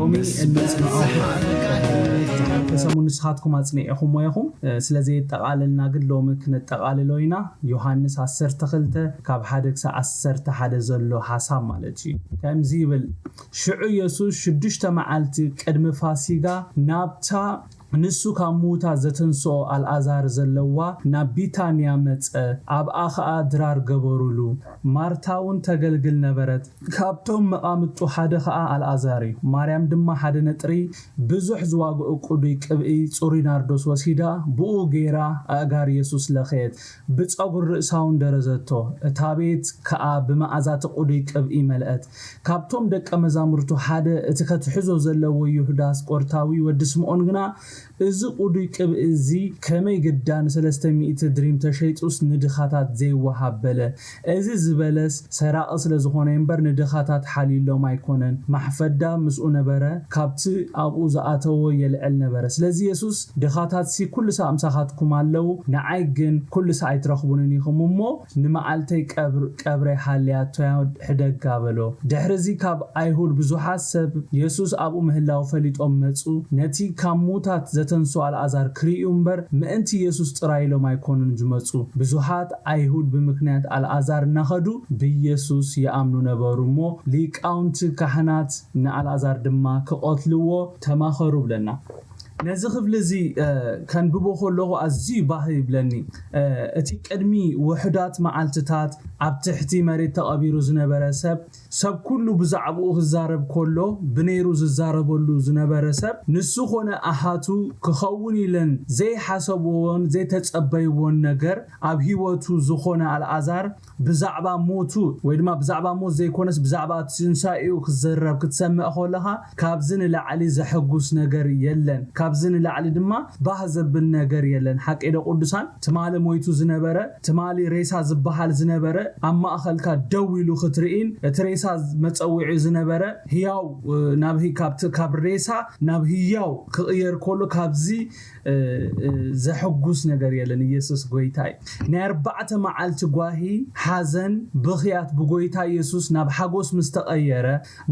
ሎሚ እንጽንዖ ዝሓለፈ ሰሙን ንስኻትኩም ኣጽኒዕኹሞ ኢኹም። ስለዚ የጠቓለልና ግን ሎሚ ክነጠቓልሎ ኢና። ዮሃንስ ዓሰርተ ክልተ ካብ ሓደ ክሳብ ዓሰርተ ሓደ ዘሎ ሓሳብ ማለት እዩ። ከምዚ ይብል፣ ሽዑ ኢየሱስ ሽዱሽተ መዓልቲ ቅድሚ ፋሲጋ ናብታ ንሱ ካብ ምዉታት ዘተንስኦ ኣልኣዛር ዘለዋ ናብ ቢታንያ መጸ፣ ኣብኣ ኸኣ ድራር ገበሩሉ። ማርታ እውን ተገልግል ነበረት። ካብቶም መቓምጡ ሓደ ኸኣ ኣልኣዛር እዩ። ማርያም ድማ ሓደ ነጥሪ ብዙሕ ዝዋግኦ ቅዱይ ቅብኢ ጽሩይ ናርዶስ ወሲዳ ብኡ ገይራ ኣእጋር የሱስ ለኸየት፣ ብጸጉሪ ርእሳ እውን ደረዘቶ። እታ ቤት ከኣ ብመኣዛ እቲ ቅዱይ ቅብኢ መልአት። ካብቶም ደቀ መዛሙርቱ ሓደ እቲ ከትሕዞ ዘለዎ ይሁዳ ኣስቆርታዊ ወዲ ስምዖን ግና እዚ ቅዱይ ቅብኢ እዚ ከመይ ግዳ ንሰለስተ ሚእቲ ድሪም ተሸይጡስ ንድኻታት ዘይወሃብ በለ። እዚ ዝበለስ ሰራቒ ስለ ዝኾነ እምበር ንድኻታት ሓልዩሎም ኣይኮነን። ማሕፈዳ ምስኡ ነበረ፣ ካብቲ ኣብኡ ዝኣተዎ የልዕል ነበረ። ስለዚ የሱስ ድኻታትሲ ኩሉ ሳዕ ምሳኻትኩም ኣለዉ፣ ንዓይ ግን ኩሉ ሳዕ ኣይትረኽቡንን ኢኹም እሞ ንመዓልተይ ቀብረይ ሓልያቶያ ሕደጋ በሎ። ድሕርዚ ካብ ኣይሁድ ብዙሓት ሰብ የሱስ ኣብኡ ምህላው ፈሊጦም መጹ። ነቲ ካብ ምዉታት ዘተንስኦ ኣልኣዛር ክርእዩ እምበር ምእንቲ የሱስ ጥራይ ኢሎም ኣይኮኑን ዝመጹ። ብዙሓት ኣይሁድ ብምኽንያት ኣልኣዛር እናኸዱ ብየሱስ ይኣምኑ ነበሩ እሞ ሊቃውንቲ ካህናት ንኣልኣዛር ድማ ክቐትልዎ ተማኸሩ ብለና። ነዚ ክፍሊ እዚ ከንብቦ ከለኹ ኣዝዩ ባህ ይብለኒ። እቲ ቅድሚ ውሑዳት መዓልትታት ኣብ ትሕቲ መሬት ተቐቢሩ ዝነበረ ሰብ ሰብ ኩሉ ብዛዕባኡ ክዛረብ ከሎ ብነይሩ ዝዛረበሉ ዝነበረ ሰብ ንሱ ኾነ ኣሓቱ ክኸውን ኢለን ዘይሓሰብዎን ዘይተጸበይዎን ነገር ኣብ ህይወቱ ዝኾነ ኣልኣዛር ብዛዕባ ሞቱ ወይ ድማ ብዛዕባ ሞት ዘይኮነስ ብዛዕባ ትንሳኤኡ ክዝረብ ክትሰምዕ ከለኻ ካብዚ ንላዕሊ ዘሐጉስ ነገር የለን። ካብዚ ንላዕሊ ድማ ባህ ዘብል ነገር የለን። ሓቂ ዶ ቅዱሳን? ትማሊ ሞይቱ ዝነበረ ትማሊ ሬሳ ዝበሃል ዝነበረ ኣብ ማእኸልካ ደው ኢሉ ክትርኢን እቲ ሬሳ መፀዊዒ ዝነበረ ህያው ናብ ካብ ሬሳ ናብ ህያው ክቕየር ከሎ ካብዚ ዘሐጉስ ነገር የለን። ኢየሱስ ጎይታ እዩ። ናይ ኣርባዕተ መዓልቲ ጓሂ፣ ሓዘን፣ ብኽያት ብጎይታ ኢየሱስ ናብ ሓጎስ ምስ ተቐየረ፣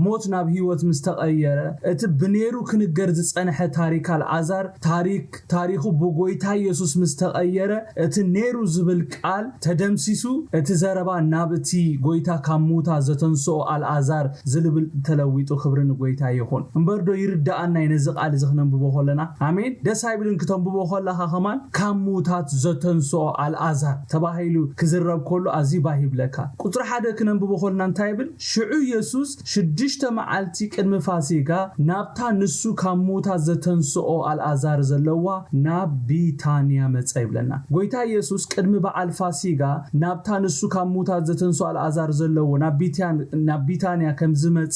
ሞት ናብ ህይወት ምስ ተቐየረ፣ እቲ ብነይሩ ክንገር ዝጸንሐ ታሪክ ኣልዓዛር ታሪክ ታሪኹ ብጎይታ ኢየሱስ ምስ ተቐየረ፣ እቲ ነይሩ ዝብል ቃል ተደምሲሱ፣ እቲ ዘረባ ናብ እቲ ጎይታ ካብ ምዉታት ዘተንስኦ ኣልዓዛር ዝልብል ተለዊጡ። ክብሪ ንጎይታ ይኹን። እምበር ዶ ይርድኣና እዩ ነዚ ቃል እዚ ክነንብቦ ከለና? ኣሜን። ደስ ኣይብልን ክተንብቦ ከለኻ ከማን ካብ ምዉታት ዘተንስኦ ኣልዓዛር ተባሂሉ ክዝረብ ከሎ ኣዝዩ ባህ ይብለካ። ቁጽሪ ሓደ ክነንብቦ ከለና እንታይ ይብል? ሽዑ ኢየሱስ ሽዱሽተ መዓልቲ ቅድሚ ፋሲጋ ናብታ ንሱ ካብ ምዉታት ዘተንስኦ ኣልዓዛር ዘለዋ ናብ ቢታንያ መጸ ይብለና። ጎይታ ኢየሱስ ቅድሚ በዓል ፋሲጋ ናብታ ንሱ ካብ ምዉታት ዘተንስኦ ኣልዓዛር ዘለዎ ናብ ቢታን-፣ ናብ ቢታንያ ከም ዝመጸ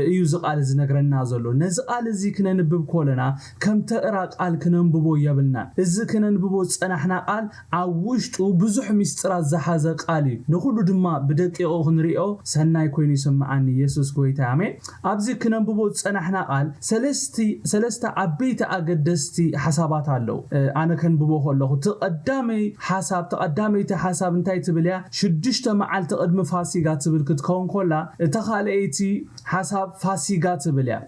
እዩ እዚ ቃል ዝነግረና ዘሎ። ነዚ ቃል እዚ ክነንብብ ከለና ከም ተራ ቃል ክነንብቦ የብልናን። እዚ ክነንብቦ ዝጸናሕና ቃል ኣብ ውሽጡ ብዙሕ ምስጢራት ዝሓዘ ቃል እዩ። ንኹሉ ድማ ብደቂቑ ክንሪኦ ሰናይ ኮይኑ ይስምዓኒ። ኢየሱስ ጎይታ፣ ኣሜን። ኣብዚ ክነንብቦ ዝጸናሕና ቃል ሰለስቲ-፣ ሰለስተ ዓበይቲ ኣገደስቲ ሓሳባት ኣለዉ። እ፣ ኣነ ከንብቦ ከለኹ፣ እቲ ቀዳመይ ሓሳብ፣ እቲ ቀዳመይቲ ሓሳብ እንታይ ትብል እያ? ሽዱሽተ መዓልቲ ቅድሚ ፋሲጋ ትብል ክትከውን ከላ፣ እታ ካልኣይቲ ሓሳብ ፋሲጋ ትብል እያ።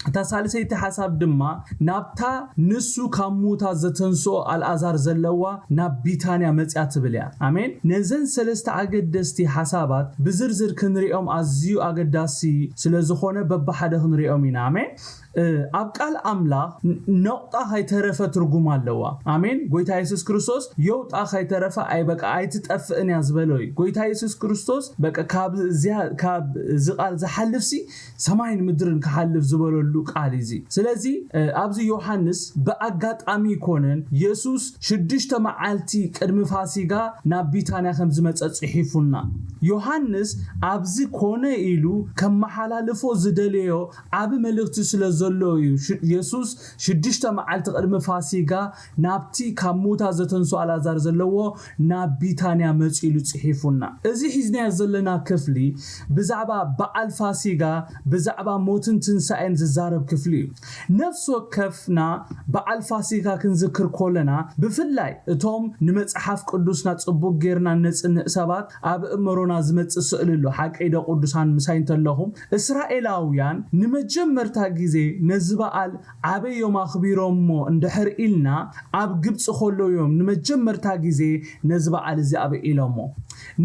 እታ ሳልሰይቲ ሓሳብ ድማ ናብታ ንሱ ካብ ምዉታት ዘተንስኦ ኣልዓዛር ዘለዋ ናብ ቢታንያ መጽያ ትብል እያ። ኣሜን። ነዘን ሰለስተ ኣገደስቲ ሓሳባት ብዝርዝር ክንሪኦም ኣዝዩ ኣገዳሲ ስለ ዝኾነ በብሓደ ክንሪኦም ኢና። ኣሜን። እ፣ ኣብ ቃል ኣምላኽ ን-፣ ነቑጣ ከይተረፈ ትርጉም ኣለዋ። ኣሜን። ጎይታ የሱስ ክርስቶስ የውጣ ከይተረፈ ኣይ በቃ ኣይትጠፍእን እያ ዝበሎ እዩ። ጎይታ የሱስ ክርስቶስ በቃ ካብ እዚያ-፣ ካብ እዚ ቃል ዝሓልፍሲ ሰማይን ምድርን ክሓልፍ ዝበለሉ ቃል እዩ እዚ። ስለዚ፣ እ፣ ኣብዚ ዮሃንስ ብኣጋጣሚ ይኮነን የሱስ ሽዱሽተ መዓልቲ ቅድሚ ፋሲጋ ናብ ቢታንያ ከም ዝመጸ ጽሒፉልና። ዮሃንስ ኣብዚ ኮነ ኢሉ ከመሓላልፎ ዝደለዮ ዓቢ መልእኽቲ ስለ ዘሎ እዩ። ሽ-፣ የሱስ ሽዱሽተ መዓልቲ ቅድሚ ፋሲጋ ናብቲ ካብ ምዉታት ዘተንስኦ ኣልዓዛር ዘለዎ ናብ ቢታንያ መጺኡ ኢሉ ጽሒፉልና። እዚ ሒዝናዮ ዘለና ክፍሊ ብዛዕባ በዓል ፋሲጋ፣ ብዛዕባ ሞትን ትንሳኤን ዝዛረብ ክፍሊ እዩ። ነፍሲ ወከፍና በዓል ፋሲጋ ክንዝክር ከለና፣ ብፍላይ እቶም ንመጽሓፍ ቅዱስና ጽቡቕ ጌርና እነጽንዕ ሰባት ኣብ እምሮና ዝመጽእ ስእሊ ኣሎ። ሓቀይ ዶ ቅዱሳን? ምሳይ እንተለኹም፣ እስራኤላውያን ንመጀመርታ ግዜ ነዚ በዓል ኣበይ እዮም ኣኽቢሮሞ እንድሕር ኢልና፣ ኣብ ግብፂ ከለዉ እዮም ንመጀመርታ ግዜ ነዚ በዓል እዚ ኣብዒሎሞ።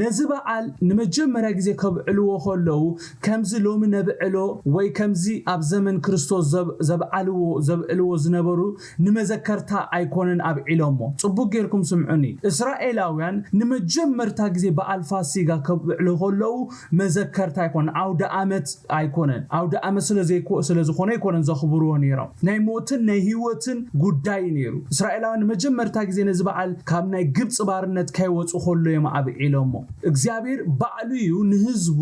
ነዚ በዓል ንመጀመርያ ግዜ ከብዕልዎ ከለዉ፣ ከምዚ ሎሚ ነብዕሎ ወይ ከምዚ ኣብ ዘመን ክርስቶስ ዘብ- ዘብዓልዎ ዘብዕልዎ ዝነበሩ ንመዘከርታ ኣይኮነን ኣብዒሎሞ። ጽቡቅ ጌርኩም ስምዑኒ። እስራኤላውያን ንመጀመርታ ግዜ በዓል ፋሲጋ ከብዕሉ ከለዉ መዘከርታ ኣይኮነን፣ ኣውደ ኣመት ኣይኮነን። ኣውደ ኣመት ስለ ዘይኮ- ስለ ዝኾነ ኣይኮነን ዘኽብርዎ ነይሮም። ናይ ሞትን ናይ ህይወትን ጉዳይ እዩ ነይሩ። እስራኤላውያን ንመጀመርታ ግዜ ነዚ በዓል ካብ ናይ ግብፂ ባርነት ከይወፁ ከሎ እዮም ኣብዒሎሞ። እግዚኣብሔር ባዕሉ እዩ ንህዝቡ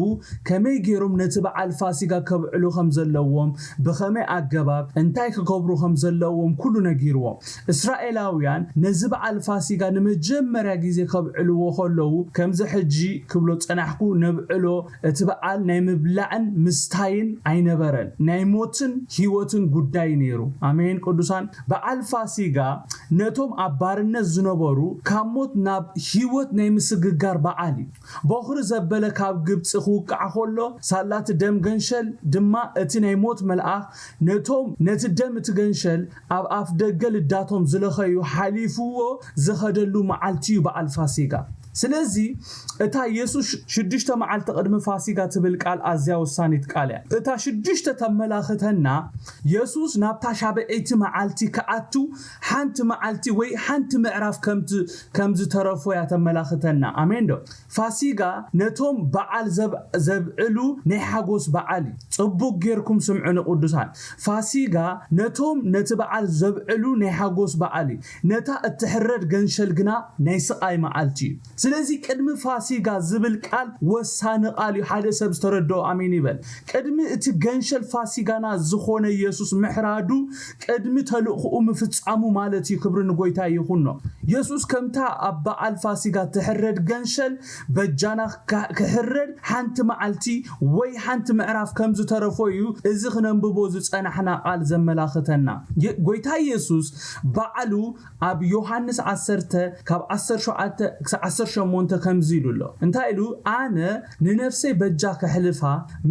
ከመይ ገይሮም ነቲ በዓል ፋሲጋ ከብዕሉ ከም ዘለዎም፣ ብኸመይ ኣገባብ እንታይ ክገብሩ ከም ዘለዎም ኩሉ ነጊርዎም። እስራኤላውያን ነዚ በዓል ፋሲጋ ንመጀመርያ ግዜ ከብዕልዎ ከለዉ፣ ከምዚ ሕጂ ክብሎ ጸናሕኩ ነብዕሎ፣ እቲ በዓል ናይ ምብላዕን ምስታይን ኣይነበረን፣ ናይ ሞትን ህይወትን ጉዳይ ነይሩ። ኣሜን ቅዱሳን። በዓል ፋሲጋ ነቶም ኣብ ባርነት ዝነበሩ ካብ ሞት ናብ ህይወት ናይ ምስግጋር በዓል እዩ። ቦኽሪ ዘበለ ካብ ግብፂ ክውቃዕ ከሎ፣ ሳላቲ ደም ገንሸል ድማ እቲ ናይ ሞት መልኣኽ ነቶም ነቲ ደም እቲ ገንሸል ኣብ ኣፍ ደገ ልዳቶም ዝለኸዩ ሓሊፍዎ ዝኸደሉ መዓልቲ እዩ በዓል ፋሲጋ። ስለዚ እታ የሱስ ሽዱሽተ መዓልቲ ቅድሚ ፋሲጋ ትብል ቃል ኣዝያ ወሳኒት ቃል እያ። እታ ሽዱሽተ ተመላኽተና፣ የሱስ ናብታ ሻብዐይቲ መዓልቲ ክኣቱ ሓንቲ መዓልቲ ወይ ሓንቲ ምዕራፍ ከም ከም ዝተረፎ እያ ተመላኽተና። ኣሜን ዶ? ፋሲጋ ነቶም በዓል ዘብ- ዘብዕሉ ናይ ሓጎስ በዓል እዩ። ጽቡቅ ጌርኩም ስምዑ ንቅዱሳን። ፋሲጋ ነቶም ነቲ በዓል ዘብዕሉ ናይ ሓጎስ በዓል እዩ። ነታ እትሕረድ ገንሸል ግና ናይ ስቓይ መዓልቲ እዩ። ስለዚ ቅድሚ ፋሲጋ ዝብል ቃል ወሳኒ ቃል እዩ። ሓደ ሰብ ዝተረድኦ ኣሜን ይበል። ቅድሚ እቲ ገንሸል ፋሲጋና ዝኾነ የሱስ ምሕራዱ ቅድሚ ተልእኽኡ ምፍጻሙ ማለት እዩ። ክብሪ ንጎይታ ይኹኖ። የሱስ ከምታ ኣብ በዓል ፋሲጋ ትሕረድ ገንሸል በጃና ክሕረድ ሓንቲ መዓልቲ ወይ ሓንቲ ምዕራፍ ከም ዝተረፎ እዩ እዚ ክነንብቦ ዝጸናሕና ቃል ዘመላኽተና። ጎይታ የሱስ ባዕሉ ኣብ ዮሃንስ ዓሰርተ ካብ ዓሰርተ ሸውዓተ ክሳብ ዓሰርተ ሸሞንተ ከምዚ ኢሉ ኣሎ። እንታይ ኢሉ? ኣነ ንነፍሰይ በጃ ከሕልፋ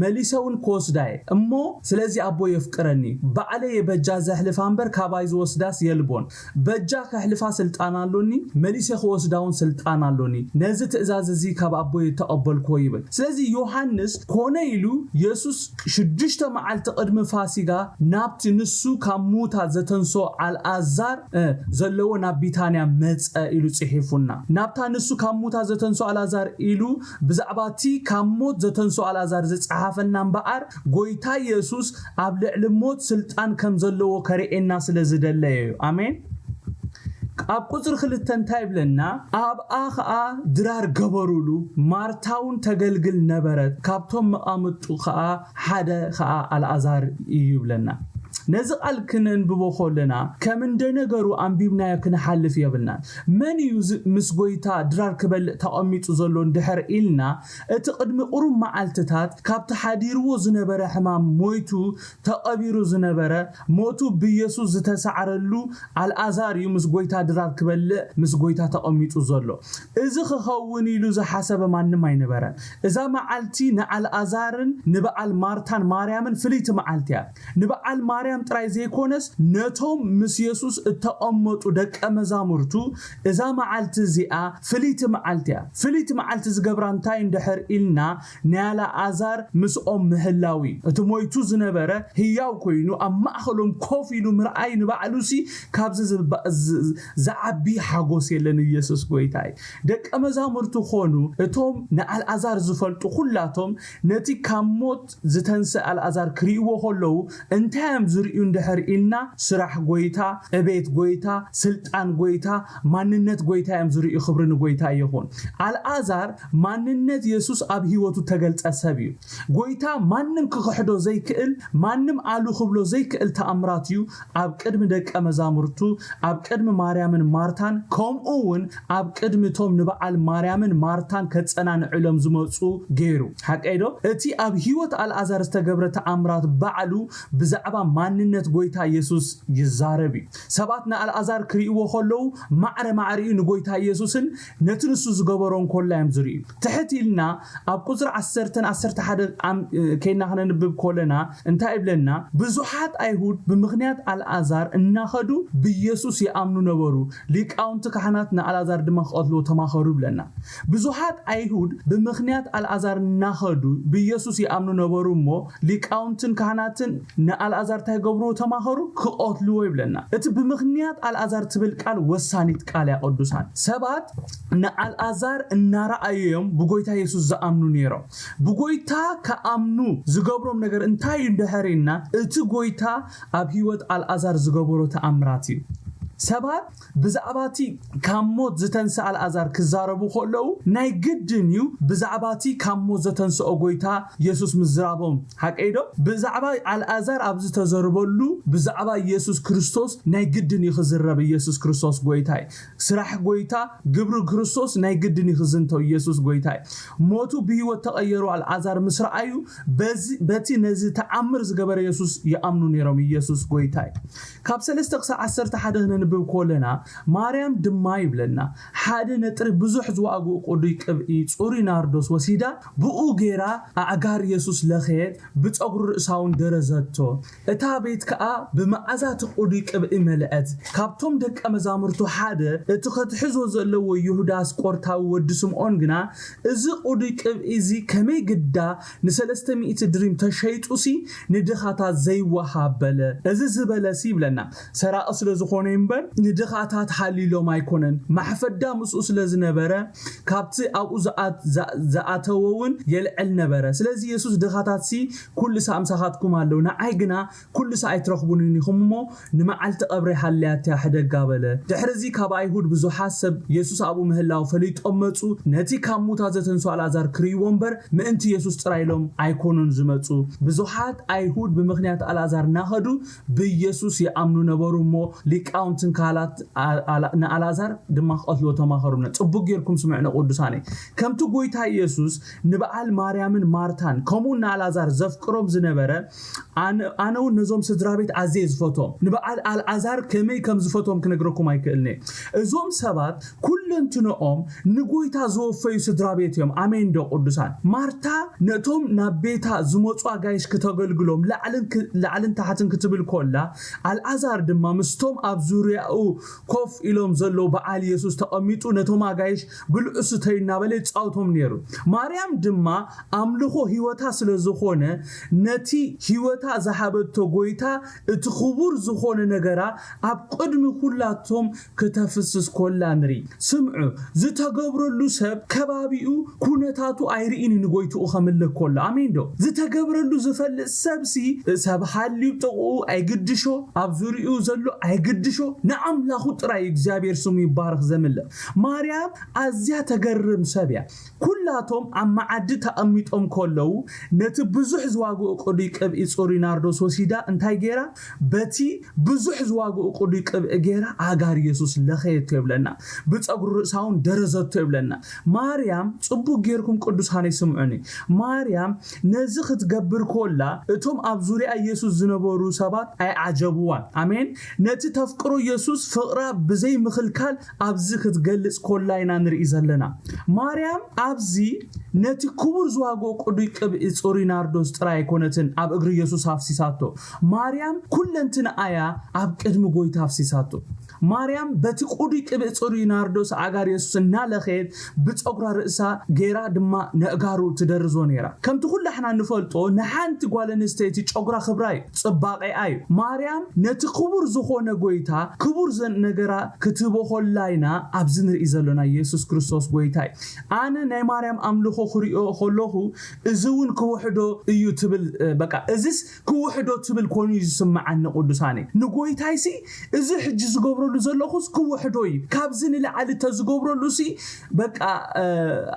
መሊሰ እውን ክወስዳ እየ እሞ፣ ስለዚ ኣቦ የፍቅረኒ፣ ባዕለየ በጃ ዘሕልፋ እምበር ካባይ ዝወስዳስ የልቦን። በጃ ከሕልፋ ስልጣን ኣሎኒ፣ መሊሰ ክወስዳ እውን ስልጣን ኣሎኒ። ነዚ ትእዛዝ እዚ ካብ ኣቦ የተቐበልክዎ ይብል። ስለዚ ዮሃንስ ኮነ ኢሉ የሱስ ሽዱሽተ መዓልቲ ቅድሚ ፋሲጋ ናብቲ ንሱ ካብ ሙታ ዘተንሶ ኣልኣዛር ዘለዎ ናብ ቢታንያ መጸ ኢሉ ጽሒፉና። ናብታ ንሱ ካብ ሙታ ዘተንሶ ኣልኣዛር ኢሉ ብዛዕባ እቲ ካብ ሞት ዘተንሶ ኣልኣዛር ዝጸሓፈና እምበኣር፣ ጎይታ የሱስ ኣብ ልዕሊ ሞት ስልጣን ከም ዘለዎ ከርእየና ስለ ዝደለየ እዩ። ኣሜን። ኣብ ቁጽሪ ክልተ እንታይ ይብለና? ኣብኣ ኸኣ ድራር ገበሩሉ፣ ማርታ እውን ተገልግል ነበረት፣ ካብቶም መቓምጡ ኸኣ ሓደ ኸኣ ኣልኣዛር እዩ ይብለና። ነዚ ቃል ክነንብቦ ከለና ከም እንደ ነገሩ ኣንቢብናዮ ክንሓልፍ የብልናን። መን እዩ ምስ ጎይታ ድራር ክበልዕ ተቐሚጡ ዘሎ እንድሕር ኢልና፣ እቲ ቅድሚ ቁሩብ መዓልትታት ካብቲ ሓዲርዎ ዝነበረ ሕማም ሞይቱ ተቐቢሩ ዝነበረ፣ ሞቱ ብየሱስ ዝተሳዕረሉ ኣልኣዛር እዩ ምስ ጎይታ ድራር ክበልዕ ምስ ጎይታ ተቐሚጡ ዘሎ። እዚ ክኸውን ኢሉ ዝሓሰበ ማንም ኣይነበረን። እዛ መዓልቲ ንኣልኣዛርን ንበዓል ማርታን ማርያምን ፍልይቲ መዓልቲ እያ። ንበዓል ማርያም ጥራይ ዘይኮነስ ነቶም ምስ የሱስ እተቐመጡ ደቀ መዛሙርቱ እዛ መዓልቲ እዚኣ ፍልይቲ መዓልቲ እያ። ፍልይቲ መዓልቲ ዝገብራ እንታይ እንድሕር ኢልና ናይ ኣልኣዛር ምስኦም ምህላው እዩ። እቲ ሞይቱ ዝነበረ ህያው ኮይኑ ኣብ ማእኸሎም ኮፍ ኢሉ ምርኣይ ንባዕሉሲ ካብዚ ዝባ- ዝ- ዝዓቢ ሓጎስ የለን። ኢየሱስ ጎይታ እዩ። ደቀ መዛሙርቱ ኮኑ እቶም ንኣልኣዛር ዝፈልጡ ኩላቶም ነቲ ካብ ሞት ዝተንስእ ኣልኣዛር ክርእይዎ ከለዉ እንታይ እዮም ዝርእዩ እንድሕር ኢልና፣ ስራሕ ጎይታ፣ ዕቤት ጎይታ፣ ስልጣን ጎይታ፣ ማንነት ጎይታ እዮም ዝርእዩ። ክብሪ ንጎይታ ይኹን። ኣልኣዛር ማንነት የሱስ ኣብ ህይወቱ ተገልጸ ሰብ እዩ። ጎይታ ማንም ክኽሕዶ ዘይክእል፣ ማንም ኣሉ ክብሎ ዘይክእል ተኣምራት እዩ ኣብ ቅድሚ ደቀ መዛሙርቱ፣ ኣብ ቅድሚ ማርያምን ማርታን፣ ከምኡ እውን ኣብ ቅድሚ እቶም ንበዓል ማርያምን ማርታን ከጸናንዕሎም ዝመጹ ገይሩ። ሓቀይ ዶ? እቲ ኣብ ህይወት ኣልኣዛር ዝተገብረ ተኣምራት ባዕሉ ብዛዕባ ማን መንነት ጎይታ ኢየሱስ ይዛረብ እዩ። ሰባት ንኣልኣዛር ክርእይዎ ከለዉ ማዕረ ማዕሪኡ ንጎይታ ኢየሱስን ነቲ ንሱ ዝገበሮን ኮላ እዮም ዝርእዩ። ትሕት ኢልና ኣብ ቁፅሪ ዓሰርተ ዓሰርተ ሓደ ከይና ክነንብብ ኮለና እንታይ ይብለና? ብዙሓት ኣይሁድ ብምኽንያት ኣልኣዛር እናኸዱ ብኢየሱስ ይኣምኑ ነበሩ። ሊቃውንቲ ካህናት ንኣልኣዛር ድማ ክቐትልዎ ተማኸሩ ይብለና። ብዙሓት ኣይሁድ ብምኽንያት ኣልኣዛር እናኸዱ ብኢየሱስ ይኣምኑ ነበሩ እሞ ሊቃውንትን ካህናትን ንኣልኣዛር እንታይ ይገብርዎ ተማኸሩ? ክቐትልዎ ይብለና። እቲ ብምኽንያት ኣልኣዛር ትብል ቃል ወሳኒት ቃል እያ ቅዱሳን። ሰባት ንኣልኣዛር እናረኣዩ እዮም ብጎይታ የሱስ ዝኣምኑ ነይሮም። ብጎይታ ክኣምኑ ዝገብሮም ነገር እንታይ እዩ እንድሕር ኢልና እቲ ጎይታ ኣብ ህይወት ኣልኣዛር ዝገበሮ ተኣምራት እዩ። ሰባት ብዛዕባ እቲ ካብ ሞት ዝተንስኣ ኣልኣዛር ክዛረቡ ከለዉ ናይ ግድን እዩ ብዛዕባ እቲ ካብ ሞት ዘተንስኦ ጎይታ የሱስ ምዝራቦም። ሓቀይ ዶ? ብዛዕባ ኣልኣዛር ኣብ ዝተዘርበሉ ብዛዕባ ኢየሱስ ክርስቶስ ናይ ግድን እዩ ክዝረብ። ኢየሱስ ክርስቶስ ጎይታ እዩ። ስራሕ ጎይታ፣ ግብሪ ክርስቶስ ናይ ግድን እዩ ክዝንተው። ኢየሱስ ጎይታ እዩ። ሞቱ ብህይወት ተቐየሩ ኣልኣዛር ምስ ረኣዩ በዚ በቲ ነዚ ተኣምር ዝገበረ የሱስ ይኣምኑ ነይሮም። ኢየሱስ ጎይታ እዩ። ካብ ሰለስተ ክሳብ ዓሰርተ ሓደ ክነንብብ ከለና ማርያም ድማ ይብለና ሓደ ነጥሪ ብዙሕ ዝዋግኡ ቅዱይ ቅብኢ ጽሩይ ናርዶስ ወሲዳ ብኡ ገይራ ኣእጋር የሱስ ለኸየት፣ ብጸጉሪ ርእሳ እውን ደረዘቶ። እታ ቤት ከኣ ብመኣዛ እቲ ቅዱይ ቅብኢ መልአት። ካብቶም ደቀ መዛሙርቱ ሓደ እቲ ከትሕዞ ዘለዎ ይሁዳ ኣስቆርታዊ ወዲ ስምዖን ግና እዚ ቅዱይ ቅብኢ እዚ ከመይ ግዳ ንሰለስተ ሚእቲ ድሪም ተሸይጡሲ ንድኻታት ዘይወሃብ በለ። እዚ ዝበለሲ ይብለና ሰራቒ ስለ ዝኾነ እምበር ንድኻታት ሃሊሎም ኣይኮነን። ማሕፈዳ ምስኡ ስለ ዝነበረ ካብቲ ኣብኡ ዝኣተወ እውን የልዕል ነበረ። ስለዚ የሱስ ድኻታትሲ ኩሉ ሳእ ምሳኻትኩም ኣለዉ፣ ንዓይ ግና ኩሉ ሳእ ኣይትረኽቡንን ኢኹም እሞ ንመዓልቲ ቀብረይ ሃልያትያ ሕደጋ በለ። ድሕርዚ ካብ ኣይሁድ ብዙሓት ሰብ የሱስ ኣብኡ ምህላው ፈሊጦም መጹ። ነቲ ካብ ሙታ ዘተንሶ ኣልኣዛር ክርእይዎ እምበር ምእንቲ የሱስ ጥራይ ኢሎም ኣይኮኑን ዝመጹ። ብዙሓት ኣይሁድ ብምኽንያት ኣልኣዛር እናኸዱ ብየሱስ ይኣምኑ ነበሩ እሞ ሊቃውንትን ካህላት ንኣልኣዛር ድማ ክቐትልዎ ተማኸሩና። ጽቡቅ ጌርኩም ስምዕነ ቅዱሳነይ። ከምቲ ጎይታ ኢየሱስ ንበዓል ማርያምን ማርታን ከምኡ ንኣልኣዛር ዘፍቅሮም ዝነበረ ኣነ እውን ነዞም ስድራ ቤት ኣዝየ ዝፈትዎም። ንበዓል ኣልኣዛር ከመይ ከም ዝፈትዎም ክነግረኩም ኣይክእልኒ። እዞም ሰባት ኩለንትንኦም ንጎይታ ዝወፈዩ ስድራ ቤት እዮም። ኣሜን ዶ ቅዱሳን? ማርታ ነቶም ናብ ቤታ ዝመፁ ኣጋይሽ ክተገልግሎም ላዕልን ታሕትን ክትብል ኮላ ኣልኣዛር ድማ ምስቶም ኣብ ዙርያኡ ኮፍ ኢሎም ዘለዉ በዓል የሱስ ተቐሚጡ ነቶም ኣጋይሽ ብልዑ ስተዩ እናበለ ይፃወቶም ነይሩ። ማርያም ድማ ኣምልኾ ህይወታ ስለ ዝኾነ ነቲ ህይወታ ዝሃበቶ ጎይታ እቲ ክቡር ዝኾነ ነገራ ኣብ ቅድሚ ኩላቶም ክተፍስስ ኮላ ንርኢ። ስምዑ፣ ዝተገብረሉ ሰብ ከባቢኡ ኩነታቱ ኣይርእን እዩ ንጎይትኡ ከምልክ ኮሎ። ኣሜን ዶ? ዝተገብረሉ ዝፈልጥ ሰብሲ ሰብ ሃልዩ ጥቕኡ ኣይግድሾ፣ ኣብ ዙሪኡ ዘሎ ኣይግድሾ፣ ንኣምላኹ ጥራይ እግዚኣብሔር ስሙ ይባረኽ ዘምልኽ። ማርያም ኣዝያ ተገርም ሰብ እያ። ኩላቶም ኣብ መዓዲ ተቐሚጦም ከለዉ ነቲ ብዙሕ ዝዋግኡ ቅዱይ ቅብኢ ጽሩይ ናርዶስ ወሲዳ እንታይ ገይራ? በቲ ብዙሕ ዝዋግኡ ቅዱይ ቅብኢ ገይራ ኣጋር የሱስ ለኸየቶ ይብለና። ብጸጉሪ ርእሳ እውን ደረዘቶ ይብለና። ማርያም ጽቡቅ ጌርኩም ቅዱሳነይ ስምዑኒ። ማርያም ነዚ ክትገብር ኮላ እቶም ኣብ ዙርያ ኢየሱስ ዝነበሩ ሰባት ኣይዓጀብዋን። ኣሜን። ነቲ ተፍቅሮ ኢየሱስ ፍቕራ ብዘይ ምኽልካል ኣብዚ ክትገልጽ ኮላ ኢና ንርኢ ዘለና። ማርያም ኣብዚ ነቲ ክቡር ዝዋግኦ ቅዱይ ቅብኢ ጽሩይ ናርዶስ ጥራይ ኣይኮነትን ኣብ እግሪ ኢየሱስ ኣፍሲሳቶ። ማርያም ኩለንትንኣ እያ ኣብ ቅድሚ ጎይታ ኣፍሲሳቶ። ማርያም በቲ ቅዱይ ቅብኢ ጽሩይ ናርዶስ ኣእጋር የሱስ እናለኸየት ብጸጉራ ርእሳ ገይራ ድማ ነእጋሩ ትደርዞ ነይራ። ከምቲ ኩላሕና ንፈልጦ ንሓንቲ ጓል ኣንስተይቲ ጨጉራ ክብራ እዩ፣ ጽባቐኣ እዩ። ማርያም ነቲ ክቡር ዝኾነ ጎይታ ክቡር ዘ- ነገራ ክትህቦ ኮላ ኢና ኣብዚ ንርኢ ዘሎና። ኢየሱስ ክርስቶስ ጎይታ እዩ። ኣነ ናይ ማርያም ኣምልኾ ክሪኦ ከለኹ እዚ እውን ክውሕዶ እዩ ትብል፣ በቃ እዚስ ክውሕዶ ትብል ኮይኑ እዩ ዝስምዓኒ ቅዱሳነይ። ንጎይታይሲ እዚ ሕጂ ዝገብረሉ ዘለኹስ ክውሕዶ እዩ። ካብዚ ንላዕሊ ተዝገብረሉ ሲ በቃ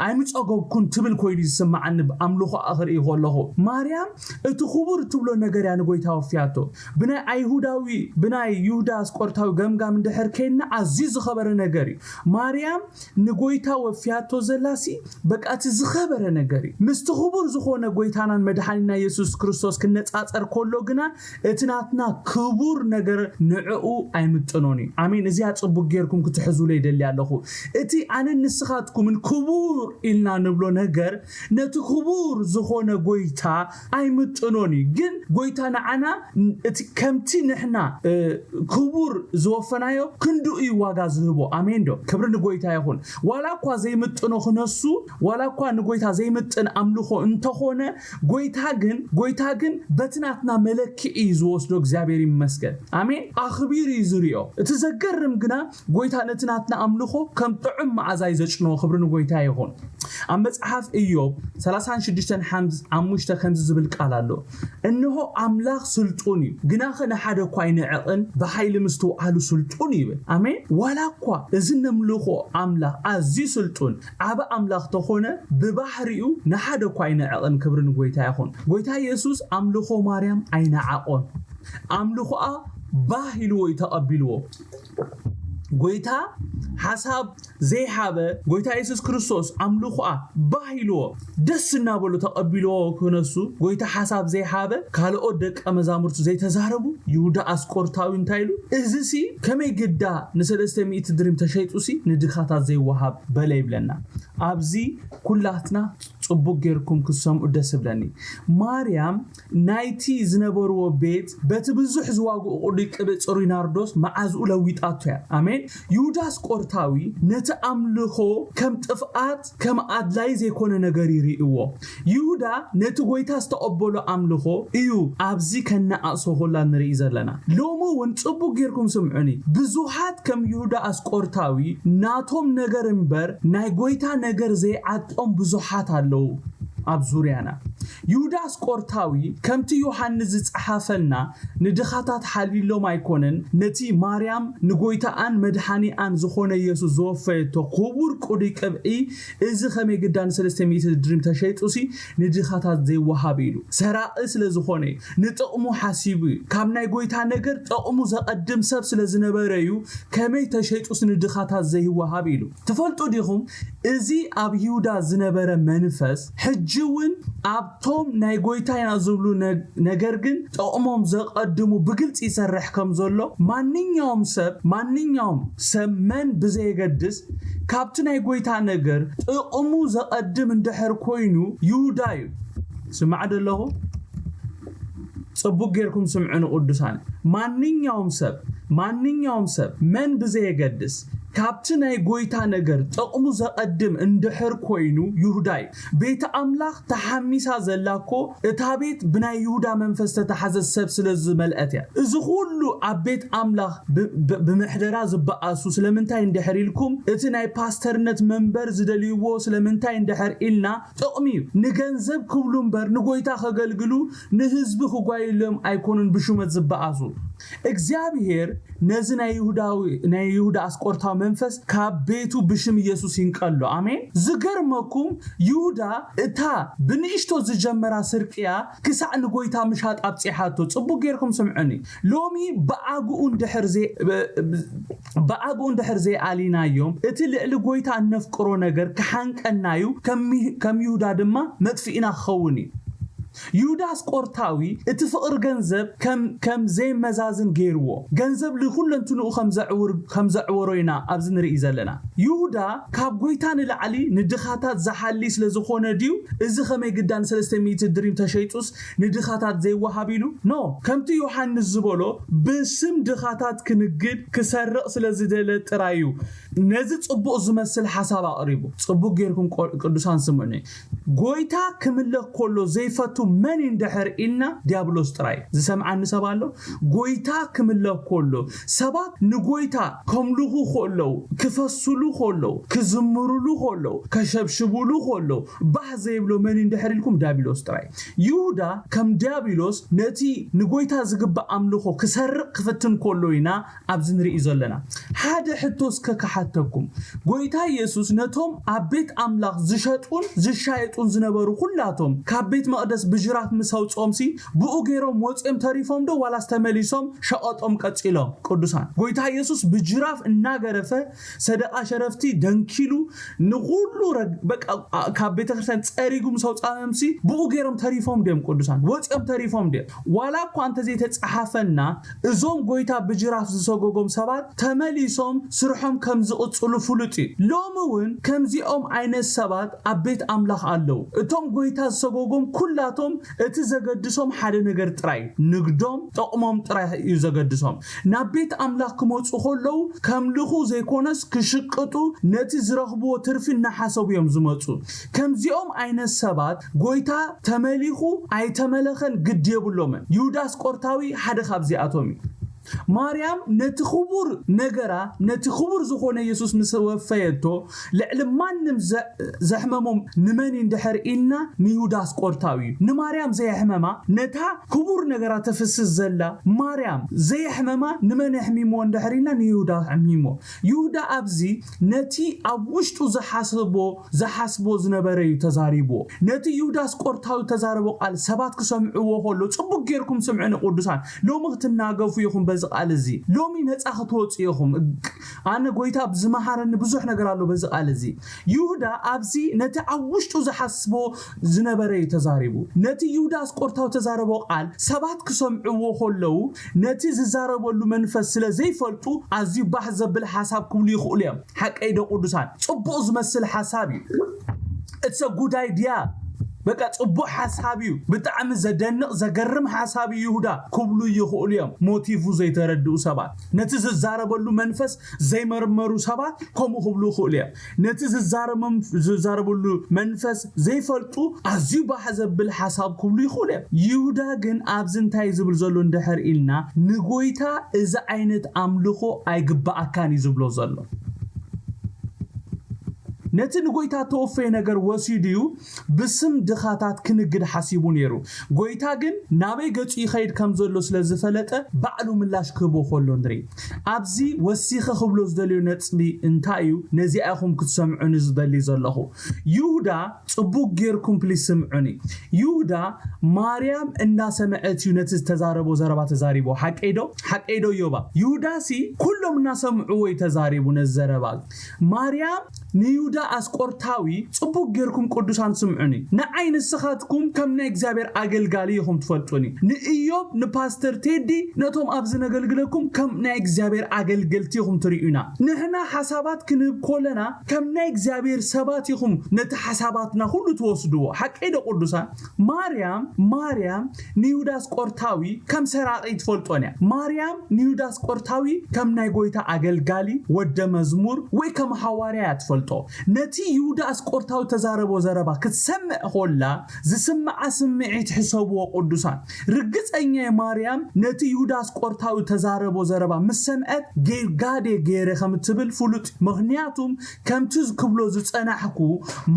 ኣይምፀገብኩን ትብል ኮይኑ ዝስማዓኒ ኣምልኾ ክርኢ ከለኹ። ማርያም እቲ ክቡር ትብሎ ነገር እያ ንጎይታ ወፍያቶ። ብናይ ኣይሁዳዊ ብናይ ይሁዳ ኣስቆርታዊ ገምጋም እንድሕር ከይና ኣዝዩ ዝኸበረ ነገር እዩ። ማርያም ንጎይታ ወፍያቶ ዘላሲ በቃ እቲ ዝኸበረ ነገር እዩ። ምስቲ ክቡር ዝኾነ ጎይታናን መድሓኒና የሱስ ክርስቶስ ክነፃፀር ከሎ ግና እቲ ናትና ክቡር ነገር ንዕኡ ኣይምጥኖን እዩ። ኣሜን። እዚኣ ፅቡቅ ጌርኩም ክትሕዙለይ ይደሊ ኣለኹ። እቲ ኣነን ንስኻትኩምን ክቡር ኢልና ንብሎ ነገር ነቲ ክቡር ዝኾነ ጎይታ ኣይምጥኖን እዩ። ግን ጎይታ ንዓና እቲ ከምቲ ንሕና ክቡር ዝወፈናዮ ክንድኡ እዩ ዋጋ ዝህቦ። ኣሜን ዶ? ክብሪ ንጎይታ ይኹን። ዋላ እኳ ዘይምጥኖ ክነሱ፣ ዋላ እኳ ንጎይታ ዘይምጥን ኣምልኾ እንተኾነ፣ ጎይታ ግን ጎይታ ግን በቲ ናትና መለክዒ እዩ ዝወስዶ። እግዚኣብሔር ይመስገን። ኣሜን። ኣኽቢሩ እዩ ዝሪኦ። እቲ ዘገርም ግና ጎይታ ነቲ ናትና ኣምልኾ ከም ጥዑም መዓዛ እዩ ዘጭንዎ። ክብሪ ንጎይታ ይኹን። ኣብ መጽሓፍ እዮብ ሰላሳን ሽዱሽተን ሓምዝ- ሓሙሽተ ከምዚ ዝብል ቃል ኣሎ። እንሆ ኣምላኽ ስልጡን እዩ፣ ግናኸ ንሓደ እኳ ኣይንዕቕን፣ ብሓይሊ ምስትውዓሉ ስልጡን እዩ ይብል። ኣሜን። ዋላ እኳ እዚ ነምልኾ ኣምላኽ ኣዝዩ ስልጡን ዓቢ ኣምላኽ ተኾነ፣ ብባህሪኡ ንሓደ እኳ ኣይንዕቕን። ክብሪ ንጎይታ ይኹን። ጎይታ የሱስ ኣምልኾ ማርያም ኣይነዓቖን። ኣምልኾኣ ባህ ኢልዎ እዩ ተቐቢልዎ። ጎይታ ሓሳብ ዘይሓበ ጎይታ የሱስ ክርስቶስ ኣምልኾኣ ባህ ኢልዎ ደስ እናበሎ ተቐቢልዎ ክነሱ፣ ጎይታ ሓሳብ ዘይሓበ ካልኦት ደቀ መዛሙርቱ ዘይተዛረቡ ይሁዳ ኣስቆርታዊ እንታይ ኢሉ? እዚሲ ከመይ ግዳ ንሰለስተ ሚእቲ ድሪም ተሸይጡሲ ንድኻታት ዘይወሃብ በለ ይብለና። ኣብዚ ኩላትና ጽቡቅ ጌርኩም ክትሰምዑ ደስ ይብለኒ። ማርያም ናይቲ ዝነበርዎ ቤት በቲ ብዙሕ ዝዋግኡ ቅዱይ ቅብእ ጽሩይ ናርዶስ መዓዝኡ ለዊጣቶ እያ። ኣሜን። ይሁዳ ኣስቆርታዊ ነቲ ኣምልኾ ከም ጥፍኣት ከም ኣድላይ ዘይኮነ ነገር ይርእዎ። ይሁዳ ነቲ ጎይታ ዝተቐበሎ ኣምልኾ እዩ ኣብዚ ከነኣእሶ ኮላ ንርኢ ዘለና። ሎሚ እውን ጽቡቅ ጌርኩም ስምዑኒ። ብዙሓት ከም ይሁዳ ኣስቆርታዊ ናቶም ነገር እምበር ናይ ጎይታ ነገር ዘይዓጦም ብዙሓት ኣለዉ ኣብ ዙርያና። ይሁዳ ኣስቆርታዊ ከምቲ ዮሃንስ ዝጸሓፈልና ንድኻታት ሓልይሎም ኣይኮነን፣ ነቲ ማርያም ንጎይታኣን መድሓኒኣን ዝኾነ የሱስ ዝወፈየቶ ክቡር ቅዱይ ቅብኢ እዚ ከመይ ግዳ ንሰለስተ ሚእቲ ድሪም ተሸይጡሲ ንድኻታት ዘይወሃብ ኢሉ ሰራቒ ስለ ዝኾነ እዩ። ንጥቕሙ ሓሲቡ እዩ። ካብ ናይ ጎይታ ነገር ጥቕሙ ዘቐድም ሰብ ስለ ዝነበረ እዩ። ከመይ ተሸይጡስ ንድኻታት ዘይወሃብ ኢሉ። ትፈልጡ ዲኹም? እዚ ኣብ ይሁዳ ዝነበረ መንፈስ ሕጂ እውን ኣብቶም ናይ ጎይታ ኢና ዝብሉ ነ- ነገር ግን ጥቕሞም ዘቐድሙ ብግልፂ ይሰርሕ ከም ዘሎ ማንኛውም ሰብ ማንኛውም ሰብ መን ብዘየገድስ ካብቲ ናይ ጎይታ ነገር ጥቕሙ ዘቐድም እንድሕር ኮይኑ ይሁዳ እዩ። ስማዕ ደለኹ ጽቡቅ ጌርኩም ስምዑ ንቅዱሳን። ማንኛውም ሰብ ማንኛውም ሰብ መን ብዘየገድስ ካብቲ ናይ ጎይታ ነገር ጥቕሙ ዘቐድም እንድሕር ኮይኑ ይሁዳ እዩ። ቤት ኣምላኽ ተሓሚሳ ዘላ እኮ እታ ቤት ብናይ ይሁዳ መንፈስ ተተሓዘ ሰብ ስለ ዝመልአት እያ። እዚ ኩሉ ኣብ ቤት ኣምላኽ ብ- ብ- ብምሕደራ ዝበኣሱ ስለምንታይ እንድሕር ኢልኩም እቲ ናይ ፓስተርነት መንበር ዝደልይዎ ስለምንታይ እንድሕር ኢልና ጥቕሚ እዩ። ንገንዘብ ክብሉ እምበር ንጎይታ ከገልግሉ ንህዝቢ ክጓይሎም ኣይኮኑን ብሹመት ዝበኣሱ። እግዚኣብሔር ነዚ ናይ ይሁዳዊ ናይ ይሁዳ ኣስቆርታዊ መንፈስ ካብ ቤቱ ብሽም ኢየሱስ ይንቀሎ። ኣሜን። ዝገርመኩም ይሁዳ እታ ብንእሽቶ ዝጀመራ ስርቅያ ክሳዕ ንጎይታ ምሻጥ ኣብፂሓቶ። ጽቡቅ ጌርኩም ስምዑኒ። ሎሚ ብኣግኡ እንድሕር ዘይ- ብኣግኡ እንድሕር ዘይኣሊናዮም እቲ ልዕሊ ጎይታ እነፍቅሮ ነገር ክሓንቀናዩ ከም ይሁዳ ድማ መጥፍኢና ክኸውን እዩ። ይሁዳ ኣስቆርታዊ እቲ ፍቕሪ ገንዘብ ከም ዘይመዛዝን ገይርዎ። ገንዘብ ንኹለንትንኡ ከም ዘዕውሮ ኢና ኣብዚ ንርኢ ዘለና። ይሁዳ ካብ ጎይታ ንላዕሊ ንድኻታት ዝሓሊ ስለ ዝኾነ ድዩ እዚ ከመይ ግዳ ን ሰለስተ ሚእቲ ድሪም ተሸይጡስ ንድኻታት ዘይወሃብ ኢሉ? ኖ፣ ከምቲ ዮሃንስ ዝበሎ ብስም ድኻታት ክንግድ ክሰርቕ ስለ ዝደለ ጥራይ እዩ ነዚ ጽቡቕ ዝመስል ሓሳብ ኣቕሪቡ። ጽቡቕ ጌርኩም ቅዱሳን ስምዑኒ። ጎይታ ክምለኽ ከሎ ዘይፈቱ መን እንድሕር ኢልና ዲያብሎስ ጥራይ። ዝሰምዓኒ ሰብ ኣሎ? ጎይታ ክምለኽ ከሎ ሰባት ንጎይታ ከምልኹ ከለዉ፣ ክፈስሉ ከለዉ፣ ክዝምሩሉ ከለዉ፣ ከሸብሽቡሉ ከለዉ፣ ባህ ዘይብሎ መን እንድሕር ኢልኩም ዲያብሎስ ጥራይ። ይሁዳ ከም ዲያብሎስ ነቲ ንጎይታ ዝግባእ ኣምልኾ ክሰርቕ ክፍትን ከሎ ኢና ኣብዚ ንርኢ ዘለና። ሓደ ሕቶ እስከ ክሓተኩም። ጎይታ ኢየሱስ ነቶም ኣብ ቤት ኣምላኽ ዝሸጡን ዝሻየጡን ዝነበሩ ኩላቶም ካብ ቤት መቕደስ ብጅራፍ ምስ ኣውፅኦምሲ ብኡ ገይሮም ወፂኦም ተሪፎም ዶ ዋላስ ተመሊሶም ሸቐጦም ቀፂሎም? ቅዱሳን፣ ጎይታ ኢየሱስ ብጅራፍ እናገረፈ ሰደቓ ሸረፍቲ ደንኪሉ ንኹሉ ረግ- በቃ ካብ ቤተክርስትያን ፀሪጉ ምስ ኣውፅኦምሲ ብኡ ገይሮም ተሪፎም ድዮም? ቅዱሳን፣ ወፂኦም ተሪፎም ድዮም? ዋላ እኳ እንተዘይተፃሓፈና እዞም ጎይታ ብጅራፍ ዝሰጎጎም ሰባት ተመሊሶም ስርሖም ከም ዝቕፅሉ ፍሉጥ እዩ። ሎሚ እውን ከምዚኦም ዓይነት ሰባት ኣብ ቤት ኣምላኽ ኣለዉ። እቶም ጎይታ ዝሰጎጎም ኩላቶም እቲ ዘገድሶም ሓደ ነገር ጥራይ እዩ። ንግዶም፣ ጥቕሞም ጥራይ እዩ ዘገድሶም። ናብ ቤት ኣምላኽ ክመፁ ከለዉ ከምልኹ ዘይኮነስ ክሽቅጡ፣ ነቲ ዝረኽብዎ ትርፊ እናሓሰቡ እዮም ዝመፁ። ከምዚኦም ዓይነት ሰባት ጎይታ ተመሊኹ ኣይተመለኸን ግድ የብሎምን። ይሁዳ ኣስቆርታዊ ሓደ ካብዚኣቶም እዩ። ማርያም ነቲ ክቡር ነገራ፣ ነቲ ክቡር ዝኾነ ኢየሱስ ምስ ወፈየቶ፣ ልዕሊ ማንም ዘ- ዘሕመሞም ንመን እዩ እንድሕር ኢልና ንይሁዳ ኣስቆርታዊ እዩ። ንማርያም ዘየሕመማ፣ ነታ ክቡር ነገራ ተፍስስ ዘላ ማርያም ዘየሕመማ ንመን የሕሚሞ እንድሕር ኢልና ንይሁዳ ኣሕሚሞ። ይሁዳ ኣብዚ ነቲ ኣብ ውሽጡ ዝሓስቦ ዝሓስቦ ዝነበረ እዩ ተዛሪብዎ። ነቲ ይሁዳ ኣስቆርታዊ ተዛረቦ ቃል ሰባት ክሰምዕዎ ከሎ፣ ጽቡቅ ጌርኩም ስምዑኒ ቅዱሳን፣ ሎሚ ክትናገፉ ኢኹም በዚ ቃል እዚ፣ ሎሚ ነጻ ክትወጹ ኢኹም። ኣነ ጎይታ ብዝመሃረኒ ብዙሕ ነገር ኣሎ በዚ ቃል እዚ። ይሁዳ ኣብዚ ነቲ ኣብ ውሽጡ ዝሓስቦ ዝነበረ እዩ ተዛሪቡ። ነቲ ይሁዳ ኣስቆርታዊ ተዛረቦ ቃል ሰባት ክሰምዕዎ ከለዉ፣ ነቲ ዝዛረበሉ መንፈስ ስለ ዘይፈልጡ ኣዝዩ ባህ ዘብል ሓሳብ ክብሉ ይኽእሉ እዮም። ሓቀይ ዶ ቅዱሳን? ጽቡቕ ዝመስል ሓሳብ እዩ። It's a good idea። በቃ ጽቡቕ ሓሳብ እዩ። ብጣዕሚ ዘደንቕ ዘገርም ሓሳብ እዩ ይሁዳ ክብሉ ይኽእሉ እዮም። ሞቲቭ ዘይተረድኡ ሰባት፣ ነቲ ዝዛረበሉ መንፈስ ዘይመርመሩ ሰባት ከምኡ ክብሉ ይኽእሉ እዮም። ነቲ ዝዛረበሉ መንፈስ ዘይፈልጡ ኣዝዩ ባህ ዘብል ሓሳብ ክብሉ ይኽእሉ እዮም። ይሁዳ ግን ኣብዚ እንታይ ዝብል ዘሎ እንድሕር ኢልና፣ ንጎይታ እዚ ዓይነት ኣምልኾ ኣይግባኣካን እዩ ዝብሎ ዘሎ። ነቲ ንጎይታ ተወፈየ ነገር ወሲዱ እዩ ብስም ድኻታት ክንግድ ሓሲቡ ነይሩ። ጎይታ ግን ናበይ ገጹ ይኸይድ ከም ዘሎ ስለ ዝፈለጠ ባዕሉ ምላሽ ክህቦ ከሎ ንርኢ። ኣብዚ ወሲኸ ክብሎ ዝደልዮ ነጥቢ እንታይ እዩ? ነዚኣ ኢኹም ክትሰምዑኒ ዝደሊ ዘለኹ። ይሁዳ ጽቡቕ ጌርኩም ፕሊስ ስምዑኒ። ይሁዳ ማርያም እንዳሰምዐት እዩ ነቲ ዝተዛረቦ ዘረባ ተዛሪቦ። ሓቀይ ዶ? ሓቀይ ዶ ዮባ? ይሁዳሲ ኩሎም እናሰምዕዎ እዩ ተዛሪቡ ነዚ ዘረባ። ማርያም ንይሁዳ ኣስቆርታዊ፣ ጽቡቕ ጌርኩም ቅዱሳን ስምዑኒ። ንዓይ ንስኻትኩም ከም ናይ እግዚኣብሔር ኣገልጋሊ ኢኹም ትፈልጡኒ። ንእዮብ፣ ንፓስተር ቴዲ፣ ነቶም ኣብዚ ነገልግለኩም ከም ናይ እግዚኣብሔር ኣገልገልቲ ኢኹም ትርእዩና። ንሕና ሓሳባት ክንህብ ኮለና ከም ናይ እግዚኣብሔር ሰባት ኢኹም ነቲ ሓሳባትና ኩሉ ትወስድዎ። ሓቀይ ዶ ቅዱሳን? ማርያም፣ ማርያም ንይሁዳ ኣስቆርታዊ ከም ሰራቒ ትፈልጦን እያ። ማርያም ንይሁዳ ኣስቆርታዊ ከም ናይ ጎይታ ኣገልጋሊ፣ ወደ መዝሙር ወይ ከም ሃዋርያ እያ ትፈልጦ። ነቲ ይሁዳ ኣስቆርታዊ ተዛረቦ ዘረባ ክትሰምዕ ኮላ ዝስምዓ ስምዒት ሕሰብዎ ቅዱሳን። ርግጸኛ እየ ማርያም ነቲ ይሁዳ ኣስቆርታዊ ተዛረቦ ዘረባ ምስ ሰምዐት ጌጋዴ ገይረ ከም እትብል ፍሉጥ። ምኽንያቱም ከምቲ ክብሎ ዝጸናሕኩ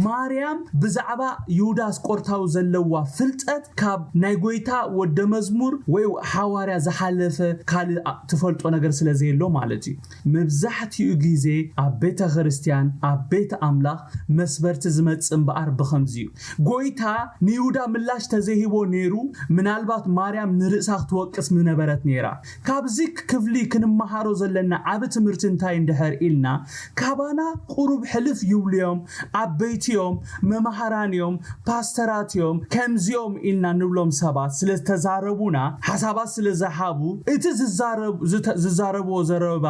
ማርያም ብዛዕባ ይሁዳ ኣስቆርታዊ ዘለዋ ፍልጠት ካብ ናይ ጎይታ ወደ መዝሙር ወይ ሓዋርያ ዝሓለፈ ካልእ ትፈልጦ ነገር ስለ ዘየሎ ማለት እዩ። መብዛሕትኡ ግዜ ኣብ ቤተ ክርስቲያን፣ ኣብ ቤት ኣምላኽ መስበርቲ ዝመጽእ እምበኣር ብኸምዚ እዩ። ጎይታ ንይሁዳ ምላሽ ተዘይሂቦ ነይሩ፣ ምናልባት ማርያም ንርእሳ ክትወቅስ ምነበረት ነይራ። ካብዚ ክፍሊ ክንመሃሮ ዘለና ዓቢ ትምህርቲ እንታይ እንድሕር ኢልና፣ ካባና ቁሩብ ሕልፍ ይብሉ እዮም፣ ዓበይቲ እዮም፣ መማህራን እዮም፣ ፓስተራት እዮም፣ ከምዚኦም ኢልና ንብሎም ሰባት ስለ ዝተዛረቡና፣ ሓሳባት ስለ ዝሃቡ፣ እቲ ዝዛረብ-፣ ዝተ-፣ ዝዛረብዎ ዘረባ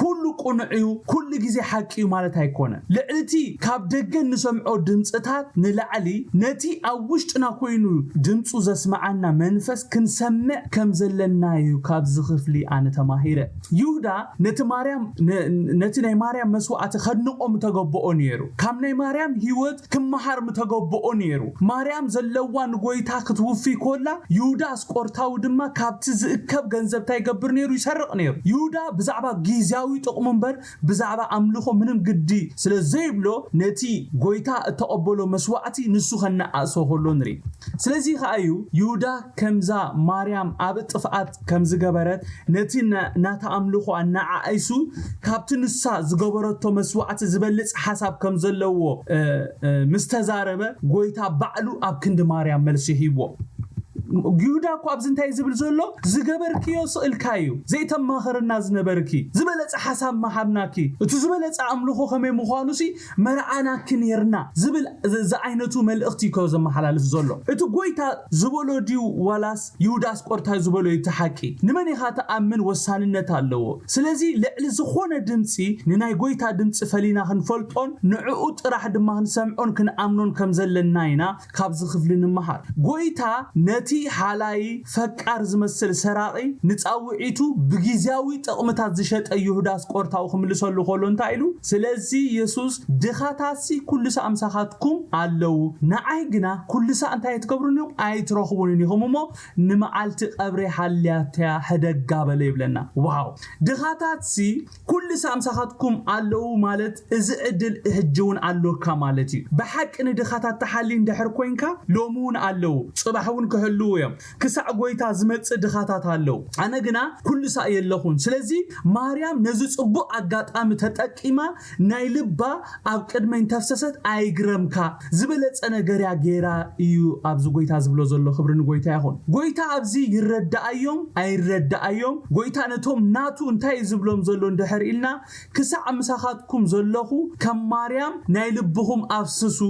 ኩሉ ቅኑዕ እዩ፣ ኩሉ ግዜ ሓቂ እዩ ማለት ኣይኮነ። ልዕሊ እቲ ካብ ደገ እንሰምዖ ድምፅታት ንላዕሊ፣ ነቲ ኣብ ውሽጥና ኮይኑ ድምፁ ዘስምዓና መንፈስ ክንሰምዕ ከም ዘለና እዩ ካብዚ ክፍሊ ኣነ ተማሂረ። ይሁዳ ነቲ ማርያም ነ- ነቲ ናይ ማርያም መስዋዕቲ ከድንቆ ምተገብኦ ነይሩ። ካብ ናይ ማርያም ህይወት ክመሃር ምተገብኦ ነይሩ። ማርያም ዘለዋ ንጎይታ ክትውፊ ኮላ፣ ይሁዳ ኣስቆርታዊ ድማ ካብቲ ዝእከብ ገንዘብ እንታይ ይገብር ነይሩ? ይሰርቕ ነይሩ። ይሁዳ ብዛዕባ ግዝያዊ ጥቕሙ እምበር ብዛዕባ ኣምልኾ ምንም ግዲ ስለ ዘይብሎ፣ ነቲ ጎይታ እተቐበሎ መስዋዕቲ ንሱ ከነኣእሶ ከሎ ንርኢ። ስለዚ ከኣ እዩ ይሁዳ ከምዛ ማርያም ኣብ ጥፍኣት ከም ዝገበረት፣ ነቲ ና- ናታ ኣምልኾ ኣነኣኢሱ ካብቲ ንሳ ዝገበረቶ መስዋዕቲ ዝበልጽ ሓሳብ ከም ዘለዎ እ፣ እ፣ ምስ ተዛረበ፣ ጎይታ ባዕሉ ኣብ ክንዲ ማርያም መልሲ ሂብዎ። ይሁዳ እኮ ኣብዚ እንታይ ዝብል ዘሎ? ዝገበርክዮ ስእልካ እዩ። ዘይተማኸርና ዝነበርኪ፣ ዝበለጸ ሓሳብ ምሃብናኪ፣ እቲ ዝበለጸ ኣምልኾ ከመይ ምዃኑሲ መርኣናኪ ኔርና ዝብል ዝ- ዝዓይነቱ መልእኽቲ እኮ ዘመሓላልፍ ዘሎ። እቲ ጎይታ ዝበሎ ድዩ ዋላስ ይሁዳ ኣስቆርታይ ዝበሎ እዩ እቲ ሓቂ? ንመን ኢኻ ትኣምን ወሳንነት ኣለዎ። ስለዚ ልዕሊ ዝኾነ ድምፂ ንናይ ጎይታ ድምፂ ፈሊና ክንፈልጦን ንዕኡ ጥራሕ ድማ ክንሰምዖን ክንኣምኖን ከም ዘለና ኢና ካብዚ ክፍሊ ንምሃር። ጎይታ ነቲ ሓላይ ፈቃር ዝመስል ሰራቒ ንጻውዒቱ ብግዝያዊ ጥቕምታት ዝሸጠ ይሁዳ ኣስቆርታዊ ክምልሰሉ ከሎ እንታይ ኢሉ? ስለዚ የሱስ ድኻታትሲ ኩሉ ሳዕ ምሳኻትኩም ኣለዉ፣ ንዓይ ግና ኩሉ ሳዕ እንታይ ኣይትገብሩን ኢኹም? ኣይትረኽቡንን ኢኹም እሞ ንመዓልቲ ቀብሪ ሓልያትያ ሕደጋ በለ ይብለና። ዋው! ድኻታትሲ ኩሉ ሳምሳኻትኩም ኣለዉ ማለት እዚ ዕድል ሕጂ እውን ኣሎካ ማለት እዩ። ብሓቂ ንድኻታት ተሓሊ እንድሕር ኮይንካ ሎሚ እውን ኣለዉ፣ ጽባሕ እውን ክህልዉ እዮም። ክሳዕ ጎይታ ዝመጽእ ድኻታት ኣለዉ። ኣነ ግና ኩሉ ሳዕ የለኹን። ስለዚ ማርያም ነዚ ጽቡቕ ኣጋጣሚ ተጠቂማ ናይ ልባ ኣብ ቅድመይ እንተፍሰሰት ኣይግረምካ፣ ዝበለጸ ነገር እያ ገይራ እዩ ኣብዚ ጎይታ ዝብሎ ዘሎ። ክብሪ ንጎይታ ይኹን። ጎይታ ኣብዚ ይረዳኣዮም ኣይረዳኣዮም፣ ጎይታ ነቶም ናቱ እንታይ እዩ ዝብሎም ዘሎ እንድሕር ኢልና፣ ክሳዕ ምሳኻትኩም ዘለኹ ከም ማርያም ናይ ልብኹም ኣፍስሱ፣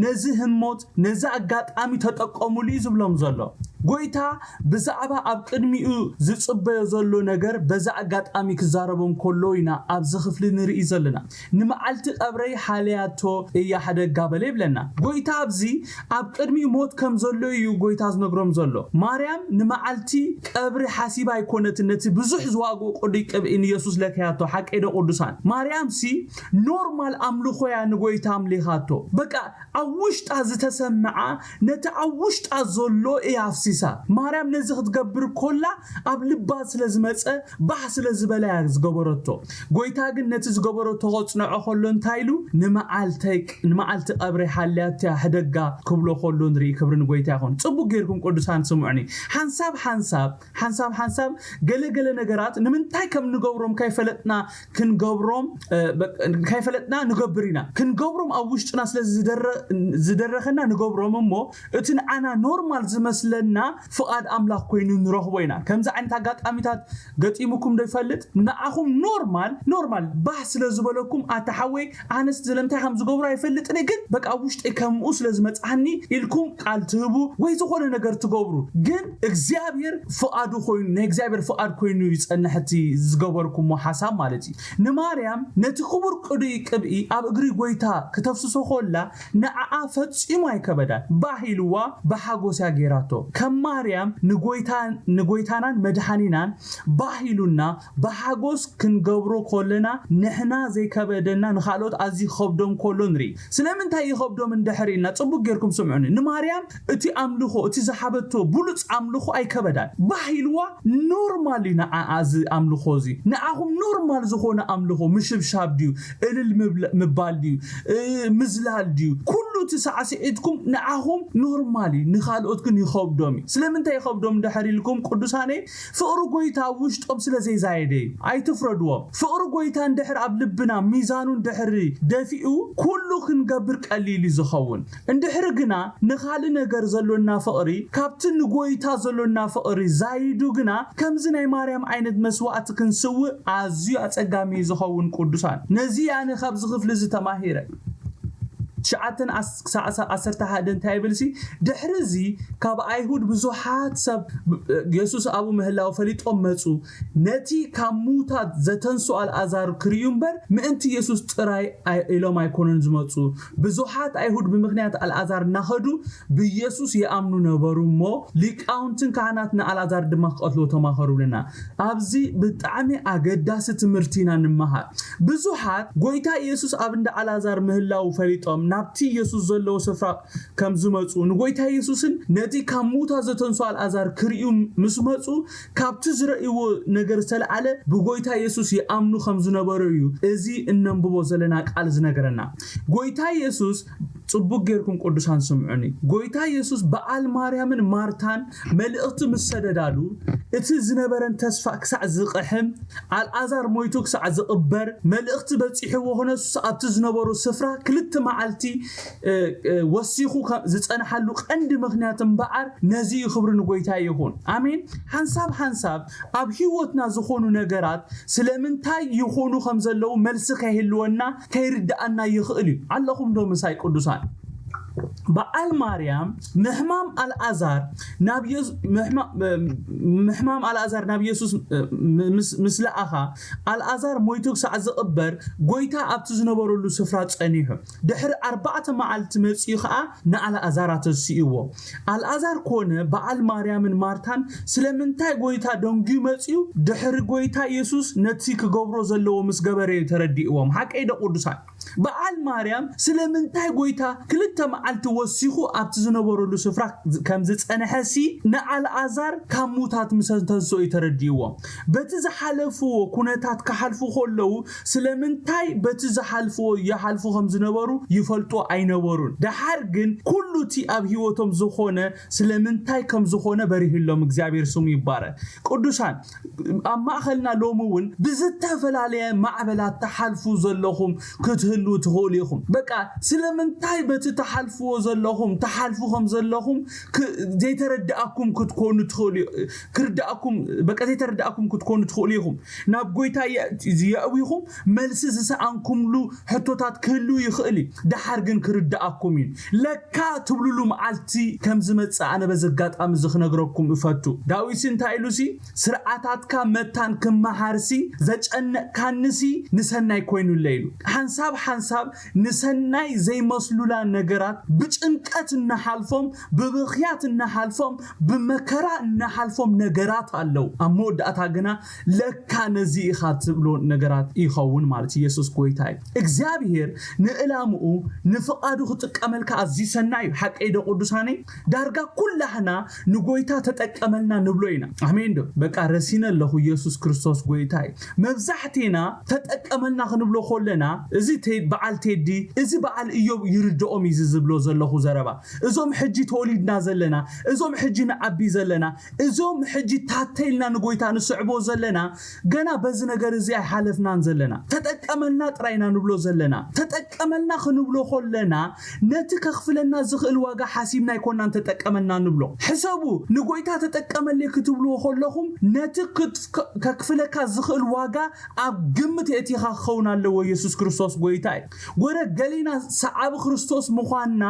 ነዚ ህሞት ነዚ ኣጋጣሚ ተጠቀሙሉ እዩ ዝብሎም ዘሎ። ጎይታ ብዛዕባ ኣብ ቅድሚኡ ዝጽበዮ ዘሎ ነገር በዛ ኣጋጣሚ ክዛረቦም ከሎ ኢና ኣብዚ ክፍሊ ንርኢ ዘለና። ንመዓልቲ ቀብረይ ሓለያቶ እያ ሕደጋ በለ ይብለና። ጎይታ ኣብዚ ኣብ ቅድሚኡ ሞት ከም ዘሎ እዩ ጎይታ ዝነግሮም ዘሎ። ማርያም ንመዓልቲ ቀብሪ ሓሲባ ኣይኮነትን ነቲ ብዙሕ ዝዋግኡ ቅዱይ ቅብኢ ንየሱስ ለከያቶ። ሓቀይ ዶ ቅዱሳን? ማርያምሲ ኖርማል ኣምልኾያ ንጎይታ ኣምሊኻቶ። በቃ ኣብ ውሽጣ ዝተሰምዓ፣ ነቲ ኣብ ውሽጣ ዘሎ እያ ኣፍሲሳ። ማርያም ነዚ ክትገብር ኮላ ኣብ ልባ ስለ ዝመጸ፣ ባህ ስለ ዝበላ እያ ዝገበረቶ። ጎይታ ግን ነቲ ዝገበረቶ ከጽንዖ ከሎ እንታይ ኢሉ? "ንመዓልተይ ቅ-፣ ንመዓልቲ ቀብረይ ሓልያትያ ሕደጋ" ክብሎ ከሎ ንርኢ። ክብሪ ንጎይታ ይኹን። ጽቡቅ ጌርኩም ቅዱሳን ስምዑኒ። ሓንሳብ ሓንሳብ፣ ሓንሳብ ሓንሳብ ገለ ገለ ነገራት ንምንታይ ከም ንገብሮም ከይፈለጥና ክንገብሮም፣ እ፣ በ-፣ ከይፈለጥና ንገብር ኢና። ክንገብሮም ኣብ ውሽጥና ስለ ዝደረ-፣ ዝደረኸና ንገብሮም እሞ፣ እቲ ንዓና ኖርማል ዝመስለና ፍቓድ ኣምላኽ ኮይኑ ንረኽቦ ኢና። ከምዚ ዓይነት ኣጋጣሚታት ገጢሙኩም ዶ ይፈልጥ? ንዓኹም ኖርማል፣ ኖርማል ባህ ስለ ዝበለኩም፣ "ኣታ ሓወይ፣ ኣነስ ስለምንታይ ከም ዝገብሮ ኣይፈልጥን እየ፣ ግን በቃ ኣብ ውሽጠይ ከምኡ ስለ ዝመጽኣኒ" ኢልኩም ቃል ትህቡ ወይ ዝኾነ ነገር ትገብሩ። ግን እግዚኣብሔር ፍቓዱ ኮይኑ፣ ናይ እግዚኣብሔር ፍቓድ ኮይኑ ይጸንሕ እቲ ዝገበርኩሞ ሓሳብ ማለት እዩ። ንማርያም ነቲ ክቡር ቅዱይ ቅብኢ ኣብ እግሪ ጎይታ ክተፍስሶ ኮላ ንዓኣ ፈጺሙ ኣይከበዳን። ባህ ኢልዋ ብሓጎስ እያ ጌራቶ። ከም ማርያም ንጎይታ-፣ ንጎይታናን መድሓኒናን ባህ ኢሉና ብሓጎስ ክንገብሮ ኮለና ንሕና ዘይከበደና ንኻልኦት ኣዝዩ ክኸብዶም ኮሎ ንርኢ። ስለምንታይ ይኸብዶም እንድሕር ኢልና ጽቡቅ ጌርኩም ስምዑኒ። ንማርያም እቲ ኣምልኾ፣ እቲ ዝሓበቶ ብሉጽ ኣምልኾ ኣይከበዳን። ባህ ኢልዋ ኖርማል እዩ ንዓኣ እዚ ኣምልኾ እዚ። ንዓኹም ኖርማል ዝኾነ ኣምልኾ ምሽብሻብ ድዩ? እልል ምብለ-፣ ምባል ድዩ? እ፣ ምዝላል ድዩ? ኩሉ እቲ ሳዕስዒትኩም ንዓኹም ኖርማል እዩ፣ ንኻልኦት ግን ይኸብዶም እዩ። ስለምንታይ ይኸብዶም እንድሕር ኢልኩም ቅዱሳነይ፣ ፍቕሪ ጎይታ ኣብ ውሽጦም ስለ ዘይዛየደ እዩ። ኣይትፍረድዎም። ፍቕሪ ጎይታ እንድሕር ኣብ ልብና ሚዛኑ እንድሕር ደፊኡ፣ ኩሉ ክንገብር ቀሊል እዩ ዝኸውን። እንድሕር ግና ንኻልእ ነገር ዘሎና ፍቕሪ ካብቲ ንጎይታ ዘሎና ፍቕሪ ዛይዱ ግና፣ ከምዚ ናይ ማርያም ዓይነት መስዋዕቲ ክንስውእ ኣዝዩ ኣጸጋሚ እዩ ዝኸውን ቅዱሳን። ነዚ ኣነ ካብዚ ክፍሊ እዚ ተማሂረ። ትሽዓተ ክሳዕ ዓሰርተ ሓደ እንታይ ይብል ሲ? ድሕሪ እዚ ካብ ኣይሁድ ብዙሓት ሰብ የሱስ ኣብኡ ምህላው ፈሊጦም መጹ። ነቲ ካብ ምዉታት ዘተንሱ ኣልኣዛር ክርእዩ እምበር ምእንቲ የሱስ ጥራይ ኣይ- ኢሎም ኣይኮኑን ዝመጹ። ብዙሓት ኣይሁድ ብምኽንያት ኣልኣዛር እናኸዱ ብየሱስ ይኣምኑ ነበሩ እሞ ሊቃውንትን ካህናት ንኣልኣዛር ድማ ክቐትልዎ ተማኸሩ ብለና። ኣብዚ ብጣዕሚ ኣገዳሲ ትምህርቲ ኢና ንምሃር። ብዙሓት ጎይታ የሱስ ኣብ እንዳ ኣልኣዛር ምህላው ፈሊጦም ናብቲ የሱስ ዘለዎ ስፍራ ከም ዝመጹ ንጎይታ የሱስን ነቲ ካብ ምዉታት ዘተንሱ ኣልኣዛር ክርእዩ ምስ መጹ ካብቲ ዝረእይዎ ነገር ዝተለዓለ ብጎይታ የሱስ ይኣምኑ ከም ዝነበሩ እዩ እዚ እነንብቦ ዘለና ቃል ዝነግረና። ጎይታ የሱስ ጽቡቅ ጌርኩም ቅዱሳን ስምዑኒ። ጎይታ የሱስ በዓል ማርያምን ማርታን መልእኽቲ ምስ ሰደዳሉ እቲ ዝነበረን ተስፋ ክሳዕ ዝቕሕም ኣልኣዛር ሞይቱ ክሳዕ ዝቕበር መልእኽቲ በጺሕዎ ኾነሱስ ኣብቲ ዝነበሩ ስፍራ ክልተ መዓልቲ ወሲኹ ዝጸንሓሉ ቀንዲ ምኽንያት እምበኣር ነዚ እዩ። ክብሪ ንጎይታ ይኹን። ኣሜን። ሓንሳብ ሓንሳብ ኣብ ህይወትና ዝኾኑ ነገራት ስለምንታይ ይኾኑ ከም ዘለዉ መልሲ ከይህልወና ከይርድኣና ይኽእል እዩ። ኣለኹም ዶ ምሳይ ቅዱሳን? በዓል ማርያም ምህማም ኣልኣዛር ናብ ምህማም ኣልኣዛር ናብ የሱስ ምስ ለኣኻ ኣልኣዛር ሞይቱ ክሳዕ ዝቕበር ጎይታ ኣብቲ ዝነበረሉ ስፍራ ጸኒሑ ድሕሪ ኣርባዕተ መዓልቲ መጺኡ ኸኣ ንኣልኣዛር ኣተሲእዎ። ኣልኣዛር ኮነ በዓል ማርያምን ማርታን ስለምንታይ ጎይታ ደንጉዩ መጺኡ ድሕሪ ጎይታ የሱስ ነቲ ክገብሮ ዘለዎ ምስ ገበረ እዩ ተረዲእዎም። ሓቀይ ዶ ቅዱሳን? በዓል ማርያም ስለምንታይ ጎይታ ክልተ መዓልቲ ወሲኹ ኣብቲ ዝነበረሉ ስፍራ ከም ዝጸንሐ ሲ ንኣልኣዛር ካብ ሙታት ምስ ኣተንስኦ እዩ ተረዲእዎም። በቲ ዝሓለፍዎ ኩነታት ክሓልፉ ከለዉ ስለምንታይ በቲ ዝሓልፍዎ ይሓልፉ ከም ዝነበሩ ይፈልጡ ኣይነበሩን። ደሓር ግን ኩሉ እቲ ኣብ ህይወቶም ዝኾነ ስለምንታይ ከም ዝኾነ በሪህሎም። እግዚኣብሔር ስሙ ይባረክ። ቅዱሳን ኣብ ማእኸልና ሎሚ እውን ብዝተፈላለየ ማዕበላት ተሓልፉ ዘለኹም ክትህሉ ትኽእሉ ኢኹም። በቃ ስለምንታይ በቲ ተሓልፍዎ ዘለኹም ተሓልፉ ከም ዘለኹም ዘይተረድኣኩም ክትኮኑ ትኽእሉ ክርድኣኩም በቃ ዘይተረድኣኩም ክትኮኑ ትኽእሉ ኢኹም። ናብ ጎይታ የእዊኹም መልሲ ዝሰኣንኩምሉ ሕቶታት ክህሉ ይኽእል እዩ። ደሓር ግን ክርድኣኩም እዩ። ለካ ትብሉሉ መዓልቲ ከም ዝመጽእ ኣነ በዚ ኣጋጣሚ እዚ ክነግረኩም እፈቱ። ዳዊትሲ እንታይ ኢሉ ሲ ስርዓታትካ መታን ክመሃርሲ ዘጨነቅካንሲ ንሰናይ ኮይኑለ ኢሉ። ሓንሳብ ሓንሳብ ንሰናይ ዘይመስሉላ ነገራት ብጭንቀት እናሓልፎም ብብኽያት እናሓልፎም ብመከራ እናሓልፎም ነገራት ኣለዉ። ኣብ መወዳእታ ግና ለካ ነዚ ኢኻ ትብሎ ነገራት ይኸውን ማለት ኢየሱስ ጎይታ እዩ። እግዚኣብሔር ንእላምኡ ንፍቓዱ ክጥቀመልካ ኣዝዩ ሰናይ እዩ። ሓቀይ ዶ ቅዱሳነይ? ዳርጋ ኩላህና ንጎይታ ተጠቀመልና ንብሎ ኢና። ኣሜን ዶ? በቃ ረሲነ ኣለኹ ኢየሱስ ክርስቶስ ጎይታ እዩ። መብዛሕቴና ተጠቀመልና ክንብሎ ከለና እዚ በዓል ቴዲ እዚ በዓል እዮብ ይርድኦም እዩ ዝብሎ ዘለኹ ዘረባ። እዞም ሕጂ ተወሊድና ዘለና እዞም ሕጂ ንዓቢ ዘለና እዞም ሕጂ ታተይልና ንጎይታ ንስዕቦ ዘለና ገና በዚ ነገር እዚ ኣይሓለፍናን ዘለና። ተጠቀመልና ጥራይና ንብሎ ዘለና። ተጠቀመልና ክንብሎ ከለና ነቲ ከኽፍለና ዝኽእል ዋጋ ሓሲብና ኣይኮናን ተጠቀመልና ንብሎ። ሕሰቡ፣ ንጎይታ ተጠቀመለይ ክትብልዎ ከለኹም ነቲ ከክፍለካ ዝኽእል ዋጋ ኣብ ግምት የእቲኻ ክኸውን ኣለዎ። ኢየሱስ ክርስቶስ ጎይታ እዩ። ወረ ገሊና ሰዓቢ ክርስቶስ ምዃንና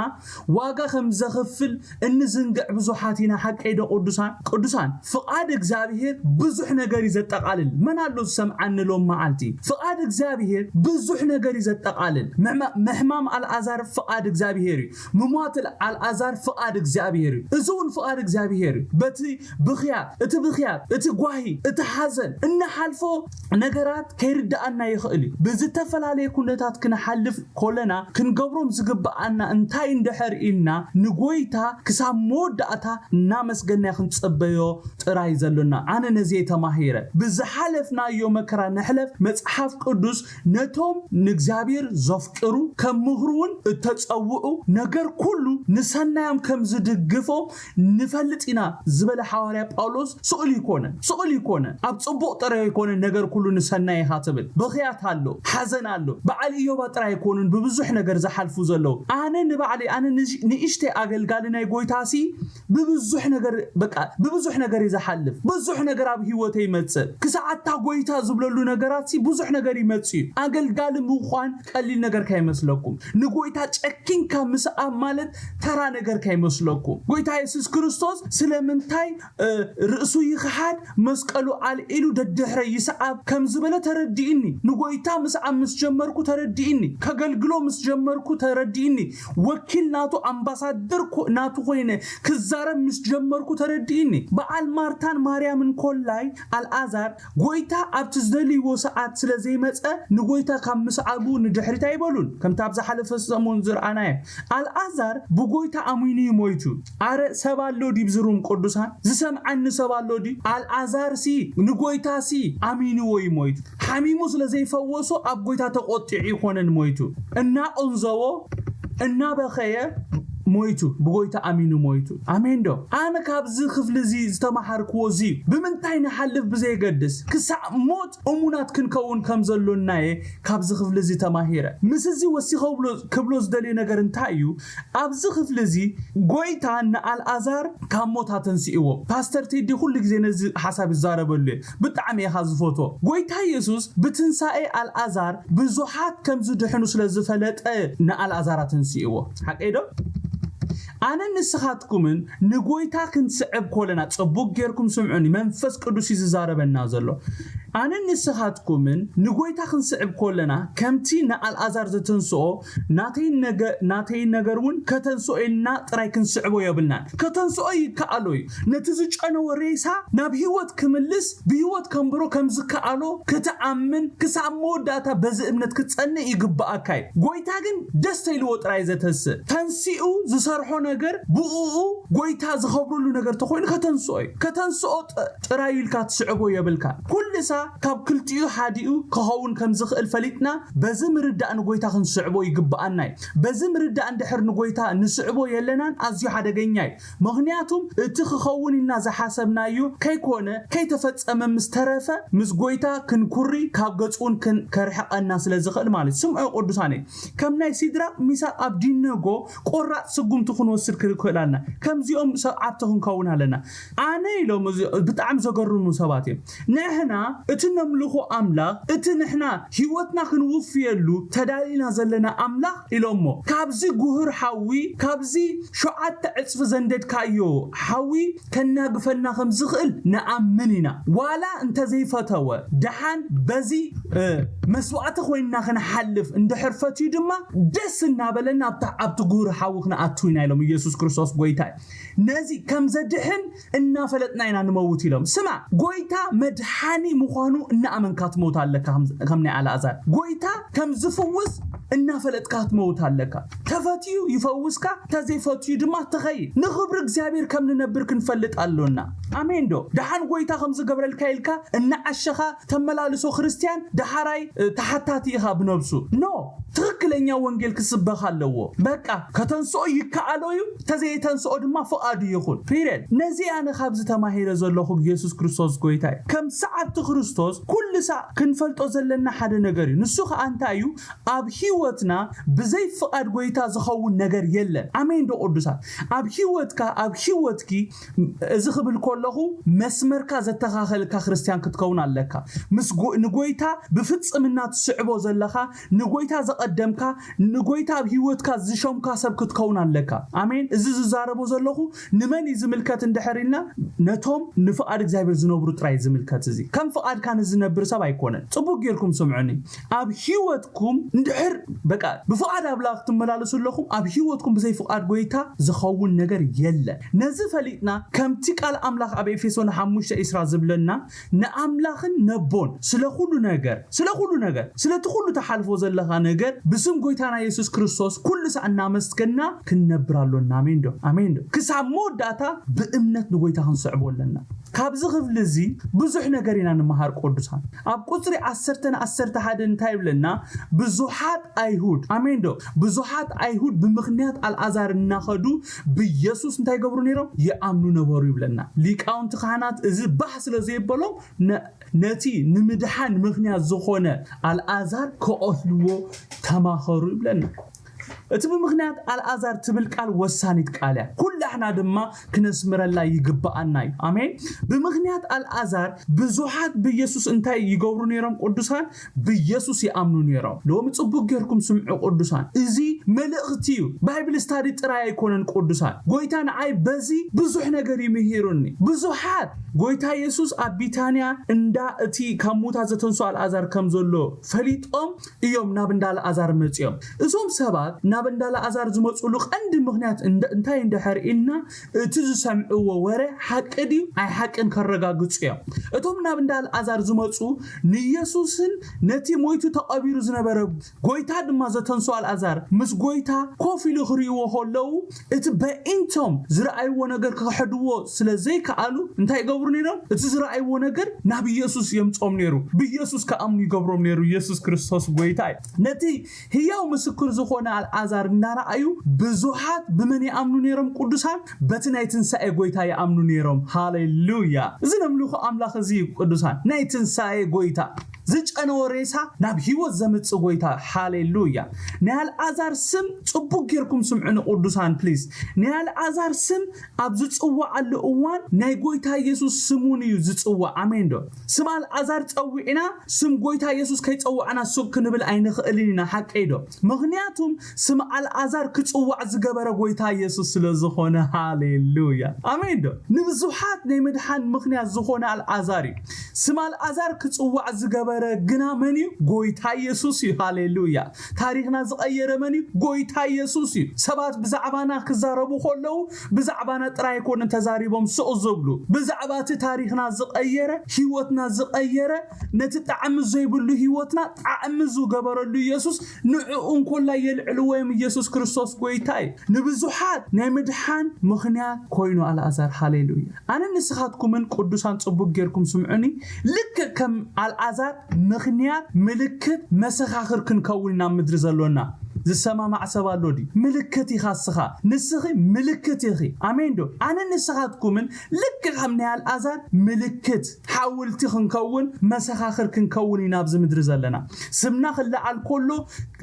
ዋጋ ከም ዘኽፍል እንዝንግዕ ብዙሓት ኢና። ሓቀይ ዶ ቅዱሳን? ቅዱሳን ፍቓድ እግዚኣብሔር ብዙሕ ነገር እዩ ዘጠቓልል። መን ኣሎ ዝሰምዓኒ ሎም መዓልቲ? ፍቓድ እግዚኣብሔር ብዙሕ ነገር እዩ ዘጠቓልል። ምሕማም ኣልኣዛር ፍቓድ እግዚኣብሔር እዩ። ምሟት ኣልኣዛር ፍቓድ እግዚኣብሔር እዩ። እዚ እውን ፍቓድ እግዚኣብሔር እዩ። በቲ ብኽያት እቲ ብኽያት እቲ ጓሂ እቲ ሓዘን እናሓልፎ ነገራት ከይርድኣና ይኽእል እዩ። ብዝተፈላለየ ኩነታት ክንሓልፍ ኮለና ክንገብሮም ዝግብኣና እንታይ እንድሕር ኢልና ንጎይታ ክሳብ መወዳእታ እናመስገና ክንጸበዮ ጥራይ ዘሎና። ኣነ ነዚ ተማሂረ። ብዝሓለፍናዮ መከራ ንሕለፍ። መጽሓፍ ቅዱስ ነቶም ንእግዚኣብሔር ዘፍቅሩ ከም ምኽሩ እውን እተጸውዑ ነገር ኩሉ ንሰናዮም ከም ዝድግፎም ንፈልጥ ኢና ዝበለ ሓዋርያ ጳውሎስ ስቕል ይኮነ ስቕል ይኮነ ኣብ ጽቡቕ ጥራይ ይኮነ ነገር ኩሉ ንሰናይ ኢኻ ትብል። ብኽያት ኣሎ፣ ሓዘን ኣሎ። በዓል ኢዮባ ጥራይ ኣይኮኑን ብብዙሕ ነገር ዝሓልፉ ዘለዉ። ኣነ ንባዕለይ ኣነ ንእሽተይ ኣገልጋሊ ናይ ጎይታሲ ብብዙሕ ነገር በቃ ብብዙሕ ነገር እዩ ዝሓልፍ። ብዙሕ ነገር ኣብ ህይወተይ ይመጽእ። ክሳዕ ኣታ ጎይታ ዝብለሉ ነገራት ሲ ብዙሕ ነገር ይመጽእ እዩ። ኣገልጋሊ ምዃን ቀሊል ነገር ካይመስለኩም። ንጎይታ ጨኪንካ ምስኣብ ማለት ተራ ነገር ካይመስለኩም። ጎይታ የሱስ ክርስቶስ ስለምንታይ ርእሱ ይኽሓድ መስቀሉ ኣልዒሉ ደድሕረ ይስዓብ ከም ዝበለ ተረዲእኒ። ንጎይታ ምስዓብ ምስ ጀመርኩ ተረዲእኒ። ከገልግሎ ምስ ጀመርኩ ተረዲእኒ። ወኪል ናቱ ኣምባሳደር ናቱ ኮይነ ክዛረብ ምስ ጀመርኩ ተረዲእኒ። በዓል ማርታን ማርያምን ኮላይ ኣልኣዛር ጎይታ ኣብቲ ዝደልይዎ ሰዓት ስለ ዘይመጸ ንጎይታ ካብ ምስዓቡ ንድሕሪት ኣይበሉን። ከምቲ ኣብ ዝሓለፈ ሰሙን ዝረኣናዮ ኣልኣዛር ብጎይታ ኣሚኑ እዩ ሞይቱ። ኣረ ሰብ ኣሎ ድዩ ብዝሩም ቅዱሳን ዝሰምዓኒ ሰብ ኣሎ ድዩ? ኣልኣዛር ሲ ንጎይታ ሲ ኣሚንዎ እዩ ሞይቱ። ሓሚሙ ስለ ዘይፈወሶ ኣብ ጎይታ ተቆጢዑ ይኮነን ሞይቱ። እናቆንዘቦ እናበኸየ ሞይቱ። ብጎይታ ኣሚኑ ሞይቱ። ኣሜን ዶ? ኣነ ካብዚ ክፍሊ እዚ ዝተማሃርክዎ እዚ ብምንታይ ንሓልፍ ብዘይገድስ ክሳዕ ሞት እሙናት ክንከውን ከም ዘሎናየ ካብዚ ክፍሊ እዚ ተማሂረ። ምስ እዚ ወሲኸ ክብሎ ዝደልዮ ነገር እንታይ እዩ? ኣብዚ ክፍሊ እዚ ጎይታ ንኣልኣዛር ካብ ሞት ኣተንሲእዎ። ፓስተር ቴዲ ኩሉ ግዜ ነዚ ሓሳብ ይዛረበሉ እየ። ብጣዕሚ ኢኻ ዝፈትዎ። ጎይታ የሱስ ብትንሳኤ ኣልኣዛር ብዙሓት ከም ዝድሕኑ ስለ ዝፈለጠ ንኣልኣዛር ኣተንሲእዎ። ሓቀይ ዶ? ኣነን ንስኻትኩምን ንጎይታ ክንስዕብ ኮለና፣ ጽቡቅ ጌርኩም ስምዑኒ፣ መንፈስ ቅዱስ እዩ ዝዛረበና ዘሎ። ኣነን ንስኻትኩምን ንጎይታ ክንስዕብ ኮለና፣ ከምቲ ንኣልኣዛር ዘተንስኦ፣ ናተይ ነገ-፣ ናተይ ነገር እውን ከተንስኦ ኢልና ጥራይ ክንስዕቦ የብልናን። ከተንስኦ ይከኣሎ እዩ። ነቲ ዝጨነወ ሬሳ ናብ ህይወት ክምልስ፣ ብህይወት ከንብሮ ከም ዝከኣሎ ክትኣምን፣ ክሳብ መወዳእታ በዚ እምነት ክትጸንእ ይግብኣካ እዩ። ጎይታ ግን ደስ ተይልዎ ጥራይ ዘተስእ። ተንሲኡ ዝሰርሖ ነገር ብእኡ ጎይታ ዝኸብረሉ ነገር ተኾይኑ ከተንስኦ እዩ። ከተንስኦ ጥ-፣ ጥራይ ኢልካ ትስዕቦ የብልካ። ኩልሳ ካብ ክልቲኡ ሓዲኡ ክኸውን ከም ዝኽእል ፈሊጥና፣ በዚ ምርዳእ ንጎይታ ክንስዕቦ ይግብኣና እዩ። በዚ ምርዳእ እንድሕር ንጎይታ ንስዕቦ የለናን፣ ኣዝዩ ሓደገኛ እዩ። ምኽንያቱም እቲ ክኸውን ኢልና ዝሓሰብናዮ ከይኮነ፣ ከይተፈጸመ ምስ ተረፈ፣ ምስ ጎይታ ክንኩሪ፣ ካብ ገጹ እውን ክን-፣ ከርሕቐና ስለ ዝኽእል ማለት እዩ። ስምዑ ቅዱሳነይ፣ ከም ናይ ሲድራቅ፣ ሚሳቅ፣ ኣብዲነጎ ቆራጽ ስጉምቲ ክንወስድ ክንክእል ኣለና። ከምዚኦም ሰብዓብቲ ክንከውን ኣለና። ኣነ ኢሎም እዚ ብጣዕሚ ዘገርሙ ሰባት እዮም። ንሕና እቲ ነምልኾ ኣምላኽ፣ እቲ ንሕና ህይወትና ክንውፍየሉ ተዳሊና ዘለና ኣምላኽ ኢሎሞ። ካብዚ ጉህር ሓዊ፣ ካብዚ ሸውዓተ ዕጽፊ ዘንደድካዮ ሓዊ ከናግፈና ከም ዝኽእል ንኣምን ኢና። ዋላ እንተዘይፈተወ፣ ደሓን በዚ፣ እ፣ መስዋእቲ ኮይንና ክንሓልፍ እንድሕር ፈትዩ ድማ፣ ደስ እናበለና ኣብታ፣ ኣብቲ ጉህር ሓዊ ክንኣቱ ኢና ኢሎም። ኢየሱስ ክርስቶስ ጎይታ እዩ። ነዚ ከም ዘድሕን እናፈለጥና ኢና ንመውት ኢሎም። ስማ፣ ጎይታ መድሓኒ ምዃኑ እናኣመንካ ትመውት ኣለካ፣ ከም፣ ከም ናይ ኣልኣዛር። ጎይታ ከም ዝፍውስ እናፈለጥካ ትመውት ኣለካ። ተፈትዩ ይፈውስካ፣ ተዘይፈትዩ ድማ ትኸይድ። ንኽብሪ እግዚኣብሔር ከም ንነብር ክንፈልጥ ኣሎና። ኣሜን ዶ? ደሓን ጎይታ ከም ዝገብረልካ ኢልካ እናዓሸኻ ተመላልሶ ክርስትያን ደሓራይ፣ እ፣ ተሓታቲ ኢኻ ብነብሱ። ኖ፣ ትኽክለኛ ወንጌል ክስበኽ ኣለዎ። በቃ፣ ከተንስኦ ይከኣሎ እዩ፣ ተዘይተንስኦ ድማ ፍቓዱ ይኹን። ፒሪየድ። ነዚ ኣነ ካብዚ ተማሂረ ዘለኹ ኢየሱስ ክርስቶስ ጎይታ እዩ። ከም ሰዓብቲ ክርስቶስ ኩሉ ሳዕ ክንፈልጦ ዘለና ሓደ ነገር እዩ። ንሱ ኸኣ እንታይ እዩ? ኣብ ህይወትና ብዘይ ፍቓድ ጎይታ ዝኸውን ነገር የለን። ኣሜን ዶ ቅዱሳት? ኣብ ህይወትካ፣ ኣብ ህይወትኪ፣ እዚ ክብል ከለኹ መስመርካ ዘተኻኸልካ ክርስትያን ክትከውን ኣለካ። ምስ ጎ-፣ ንጎይታ ብፍጽምና ትስዕቦ ዘለኻ፣ ንጎይታ ዘቐደምካ፣ ንጎይታ ኣብ ህይወትካ ዝሾምካ ሰብ ክትከውን ኣለካ። ኣሜን። እዚ ዝዛረቦ ዘለኹ ንመን እዩ ዝምልከት እንድሕር ኢልና፣ ነቶም ንፍቓድ እግዚኣብሔር ዝነብሩ ጥራይ ዝምልከት። እዚ ከም ፍቓድካ ንዝነብር ሰብ ኣይኮነን። ጽቡቅ ጌርኩም ስምዑኒ። ኣብ ህይወትኩም እንድሕር በቃ ብፍቓድ ኣምላኽ ትመላለሱ ኣለኹም፣ ኣብ ህይወትኩም ብዘይ ፍቓድ ጎይታ ዝኸውን ነገር የለን። ነዚ ፈሊጥና፣ ከምቲ ቃል ኣምላኽ ኣብ ኤፌሶን ሓሙሽተ ዕስራ ዝብለና፣ ንኣምላኽን ነቦን ስለ ኩሉ ነገር፣ ስለ ኩሉ ነገር፣ ስለቲ ኩሉ ትሓልፎ ዘለኻ ነገር ብስም ጎይታና የሱስ ክርስቶስ ኩሉ ሳዕ እናመስገና ክንነብር ኣሎና። ኣሜን ዶ? ኣሜን ዶ? ክሳብ መወዳእታ ብእምነት ንጎይታ ክንስዕቦ ኣለና። ካብዚ ክፍሊ እዚ ብዙሕ ነገር ኢና ንምሃር ቅዱሳን። ኣብ ቁፅሪ ዓሰርተ ን ዓሰርተ ሓደ እንታይ ይብለና? ብዙሓት ኣይሁድ፣ ኣሜን ዶ? ብዙሓት ኣይሁድ ብምኽንያት ኣልኣዛር እናኸዱ ብኢየሱስ እንታይ ይገብሩ ነይሮም? ይኣምኑ ነበሩ ይብለና። ሊቃውንቲ ካህናት እዚ ባህ ስለ ዘይበሎም ነ- ነቲ ንምድሓን ምኽንያት ዝኾነ ኣልኣዛር ክቐትልዎ ተማኸሩ ይብለና። እቲ ብምኽንያት ኣልኣዛር ትብል ቃል ወሳኒት ቃል እያ። ኩላሕና ድማ ክነስምረላ ይግብኣና እዩ። ኣሜን። ብምኽንያት ኣልኣዛር ብዙሓት ብኢየሱስ እንታይ ይገብሩ ነይሮም ቅዱሳን? ብኢየሱስ ይኣምኑ ነይሮም። ሎሚ ጽቡቅ ጌርኩም ስምዑ ቅዱሳን። እዚ መልእኽቲ እዩ። ባይብል ስታዲ ጥራይ ኣይኮነን ቅዱሳን። ጎይታ ንዓይ በዚ ብዙሕ ነገር እዩ ምሂሩኒ። ብዙሓት ጎይታ የሱስ ኣብ ቢታንያ እንዳ እቲ ካብ ሙታ ዘተንሶ ኣልኣዛር ከም ዘሎ ፈሊጦም እዮም ናብ እንዳ ኣልኣዛር መጺኦም። እዞም ሰባት ናብ እንዳ ኣልኣዛር ዝመጹሉ ቀንዲ ምኽንያት እንደ- እንታይ እንድሕር ኢልና እቲ ዝሰምዕዎ ወረ ሓቂ ድዩ ኣይሓቅን ከረጋግጹ እዮም። እቶም ናብ እንዳ ኣልኣዛር ዝመጹ ንየሱስን ነቲ ሞይቱ ተቐቢሩ ዝነበረ ጎይታ ድማ ዘተንሶ ኣልኣዛር ምስ ጎይታ ኮፍ ኢሉ ክርእይዎ ከለዉ እቲ በኢንቶም ዝረኣይዎ ነገር ክኽሕድዎ ስለ ዘይከኣሉ እንታይ ይገብሩ ነይሮም? እቲ ዝረኣይዎ ነገር ናብ ኢየሱስ የምጾም ነይሩ። ብኢየሱስ ከኣምኑ ይገብሮም ነይሩ። ኢየሱስ ክርስቶስ ጎይታ እዩ። ነቲ ህያው ምስክር ዝኾነ ኣልኣዛር እናረኣዩ ብዙሓት ብመን ይኣምኑ ነይሮም ቅዱሳን? በቲ ናይ ትንሳኤ ጎይታ ይኣምኑ ነይሮም። ሃሌሉያ። እዚ ነምልኾ ኣምላኽ እዚ እዩ ቅዱሳን። ናይ ትንሳኤ ጎይታ ዝጨነወ ሬሳ ናብ ህይወት ዘምጽእ ጎይታ። ሃሌሉያ። ናይ ኣልኣዛር ስም ጽቡቅ ጌርኩም ስምዑ ንቅዱሳን ፕሊዝ። ናይ ኣልኣዛር ስም ኣብ ዝጽዋዓሉ እዋን ናይ ጎይታ ኢየሱስ ስም እውን እዩ ዝጽዋዕ። ኣሜን ዶ? ስም ኣልኣዛር ጸዊዕና ስም ጎይታ ኢየሱስ ከይጸዋዕና ሱቅ ክንብል ኣይንኽእልን ኢና። ሓቀይ ዶ? ምኽንያቱም ስም ኣልኣዛር ክጽዋዕ ዝገበረ ጎይታ ኢየሱስ ስለ ዝኾነ። ሃሌሉያ። ኣሜን ዶ? ንብዙሓት ናይ ምድሓን ምኽንያት ዝኾነ ኣልኣዛር እዩ። ስም ኣልኣዛር ክጽዋዕ ዝገበረ ግና መን እዩ? ጎይታ ኢየሱስ እዩ። ሃሌሉያ። ታሪኽና ዝቐየረ መን እዩ? ጎይታ ኢየሱስ እዩ። ሰባት ብዛዕባና ክዛረቡ ከለዉ ብዛዕባና ጥራይ ኣይኮኑን ተዛሪቦም ስቕ ዝብሉ። ብዛዕባ እቲ ታሪኽና ዝቐየረ፣ ህይወትና ዝቐየረ፣ ነቲ ጣዕሚ ዘይብሉ ህይወትና ጣዕሚ ዝገበረሉ ኢየሱስ ንዕኡ እንኮላ የልዕልዎ እዮም። ኢየሱስ ክርስቶስ ጎይታ እዩ። ንብዙሓት ናይ ምድሓን ምኽንያት ኮይኑ ኣልኣዛር። ሃሌሉያ። ኣነ ንስኻትኩምን ቅዱሳን ጽቡቅ ጌርኩም ስምዑኒ። ልክዕ ከም ኣልኣዛር ምኽንያት፣ ምልክት፣ መሰኻኽር ክንከውን ኢና ኣብ ምድሪ ዘሎና። ዝሰማማዕ ሰብ ኣሎ ድዩ? ምልክት ኢኻ እስኻ። ንስኺ ምልክት ኢኺ። ኣሜን ዶ? ኣነ ንስኻትኩምን ልክዕ ከም ናይ ኣልኣዛር ምልክት፣ ሓውልቲ ክንከውን፣ መሰኻኽር ክንከውን ኢና ኣብዚ ምድሪ ዘለና። ስምና ክለዓል ከሎ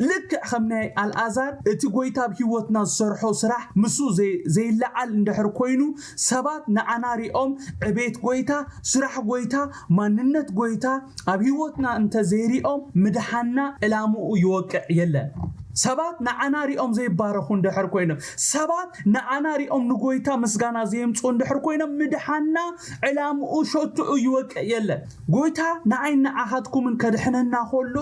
ልክዕ ከም ናይ ኣልኣዛር እቲ ጎይታ ኣብ ህይወትና ዝሰርሖ ስራሕ ምስኡ ዘይ- ዘይለዓል እንድሕር ኮይኑ ሰባት ንዓና ሪኦም ዕቤት ጎይታ፣ ስራሕ ጎይታ፣ ማንነት ጎይታ ኣብ ህይወትና እንተ ዘይሪኦም ምድሓንና ዕላምኡ ይወቅዕ የለን። ሰባት ንዓና ሪኦም ዘይባረኹ እንድሕር ኮይኖም፣ ሰባት ንዓና ሪኦም ንጎይታ ምስጋና ዘየምፅኡ እንድሕር ኮይኖም ምድሓንና ዕላምኡ ሸትኡ ይወቅዕ የለን። ጎይታ ንዓይ ንዓኻትኩምን ከድሕነና ከሎ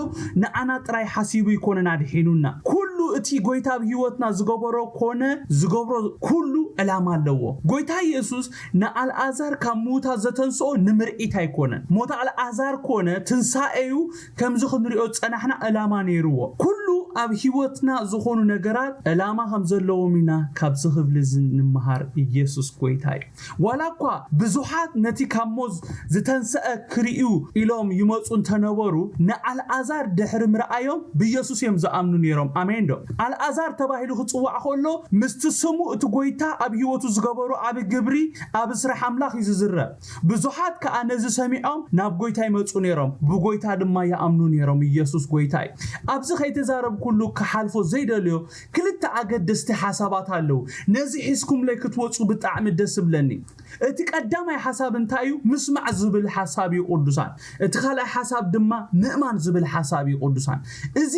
ንዓና ጥራይ ሓሲቡ ይኮነን ኣድሒኑና። ኩሉ እቲ ጎይታ ኣብ ህይወትና ዝገበሮ ኮነ ዝገብሮ ኩሉ ዕላማ ኣለዎ። ጎይታ ኢየሱስ ንኣልኣዛር ካብ ምዉታት ዘተንስኦ ንምርኢት ኣይኮነን። ሞት ኣልኣዛር ኮነ ትንሳኤዩ ከምዚ ክንሪኦ ዝጸናሕና ዕላማ ነይርዎ። ኩሉ ኣብ ህይወትና ዝኾኑ ነገራት ዕላማ ከም ዘለዎም ኢና ካብዚ ክፍሊ እዚ ንምሃር። ኢየሱስ ጎይታ እዩ። ዋላ እኳ ብዙሓት ነቲ ካብ ሞት ዝተንስአ ክርእዩ ኢሎም ይመጹ እንተነበሩ፣ ንኣልኣዛር ድሕሪ ምርኣዮም ብኢየሱስ እዮም ዝኣምኑ ነይሮም። ኣሜን ዶ? ኣልኣዛር ተባሂሉ ክጽዋዕ ከሎ ምስቲ ስሙ እቲ ጎይታ ኣብ ህይወቱ ዝገበሩ ዓቢ ግብሪ ኣብ ስራሕ ኣምላኽ እዩ ዝዝረብ። ብዙሓት ከኣ ነዚ ሰሚዖም ናብ ጎይታ ይመጹ ነይሮም፣ ብጎይታ ድማ ይኣምኑ ነይሮም። ኢየሱስ ጎይታ እዩ። ኣብዚ ከይተዛረብኩሉ ክሓልፎ ዘይደልዮ ክልተ ኣገደስቲ ሓሳባት ኣለዉ። ነዚ ሒዝኩምለይ ክትወጹ ብጣዕሚ ደስ እብለኒ። እቲ ቀዳማይ ሓሳብ እንታይ እዩ? ምስማዕ ዝብል ሓሳብ እዩ ቅዱሳን። እቲ ካልኣይ ሓሳብ ድማ ምእማን ዝብል ሓሳብ እዩ ቅዱሳን። እዚ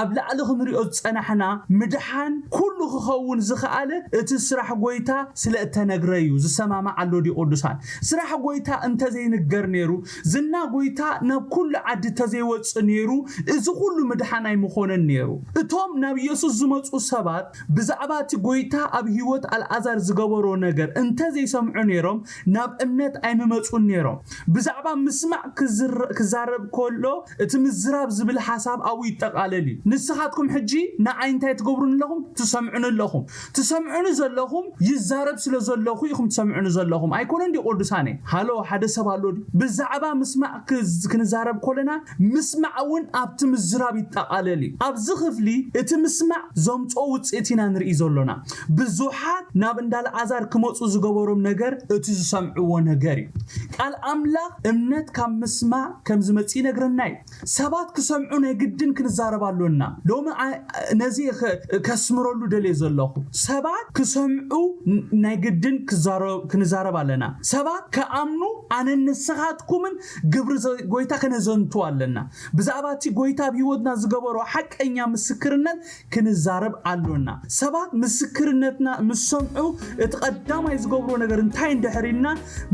ኣብ ላዕሊ ክንሪኦ ዝጸናሕና ምድሓን ኩሉ ክኸውን ዝኸኣለ እቲ ስራሕ ጎይታ ስለ እተነግረ እዩ። ዝሰማማዕ ኣሎ ድዩ ቅዱሳን? ስራሕ ጎይታ እንተዘይንገር ነይሩ፣ ዝና ጎይታ ናብ ኩሉ ዓዲ እንተዘይወጽእ ነይሩ፣ እዚ ኩሉ ምድሓን ኣይምኾነን ነይሩ። እቶም ናብ ኢየሱስ ዝመጹ ሰባት ብዛዕባ እቲ ጎይታ ኣብ ህይወት ኣልዓዛር ዝገበሮ ነገር እንተ ዘይሰምዑ ነይሮም፣ ናብ እምነት ኣይምመጹን ነይሮም። ብዛዕባ ምስማዕ ክዝር-፣ ክዛረብ ከሎ፣ እቲ ምዝራብ ዝብል ሓሳብ ኣብኡ ይጠቓለል እዩ። ንስኻትኩም ሕጂ ንዓይ እንታይ ትገብሩኒ ኣለኹም? ትሰምዑኒ ኣለኹም። ትሰምዑኒ ዘለኹም ይዛረብ ስለ ዘለኹ ኢኹም ትሰምዑኒ ዘለኹም። ኣይኮነን ድዩ ቅዱሳነይ? ሃሎ፣ ሓደ ሰብ ኣሎ ድዩ? ብዛዕባ ምስማዕ ክዝ-፣ ክንዛረብ ከለና፣ ምስማዕ እውን ኣብቲ ምዝራብ ይጠቓለል እዩ። ኣብዚ ክፍሊ እቲ ምስማዕ ዘምጽኦ ውጽኢት ኢና ንርኢ ዘሎና። ብዙሓት ናብ እንዳ ኣልዓዛር ክመጹ ዝገበሮም ነገር እቲ ዝሰምዕዎ ነገር እዩ። ቃል ኣምላኽ እምነት ካብ ምስማዕ ከም ዝመጽእ ይነግረና እዩ። ሰባት ክሰምዑ ናይ ግድን ክንዛረብ ኣሎና። ሎሚ ኣ-፣ ነዚ ከ-፣ ከስምረሉ ደልየ ዘለኹ። ሰባት ክሰምዑ ን-፣ ናይ ግድን ክዛረ-፣ ክንዛረብ ኣለና። ሰባት ከኣምኑ ኣነን ንስኻትኩምን ግብሪ ዘ-፣ ጎይታ ከነዘንቱ ኣለና። ብዛዕባ እቲ ጎይታ ኣብ ህይወትና ዝገበሮ ሓቀኛ ምስክርነት ክንዛረብ ኣሎና። ሰባት ምስክርነትና ምስ ሰምዑ እቲ ቀዳማይ ዝገብሮ ነገር እንታይ እንድሕር ኢልና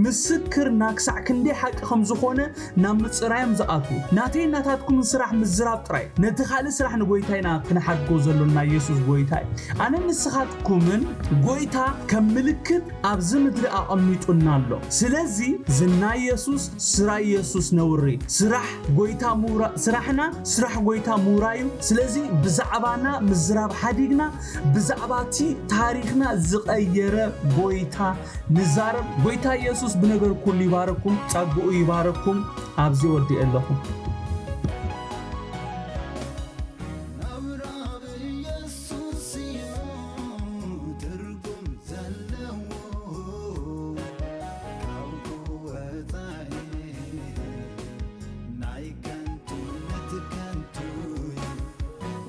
ምስክርና ክሳዕ ክንደይ ሓቂ ከም ዝኾነ ናብ ምጽራዮም ዝኣትዉ። ናተይ ናታትኩምን ስራሕ ምዝራብ ጥራይ። ነቲ ካልእ ስራሕ ንጎይታ ኢና ክንሓድጎ ዘሎና። ኢየሱስ ጎይታ እዩ። ኣነን ንስኻትኩምን ጎይታ ከም ምልክት ኣብዚ ምድሪ ኣቐሚጡና ኣሎ። ስለዚ ዝና ኢየሱስ፣ ስራ ኢየሱስ ነውሪ። ስራሕ ጎይታ ምውራ-፣ ስራሕና፣ ስራሕ ጎይታ ምውራዩ። ስለዚ ብዛዕባና ምዝራብ ሓዲግና፣ ብዛዕባ እቲ ታሪኽና ዝቐየረ ጎይታ ንዛረብ። ጎይታ ኢየሱስ ብነገር ኩሉ ይባረኩም፣ ጸግኡ ይባረኩም። ኣብዚ ወዲኤ ኣለኹ።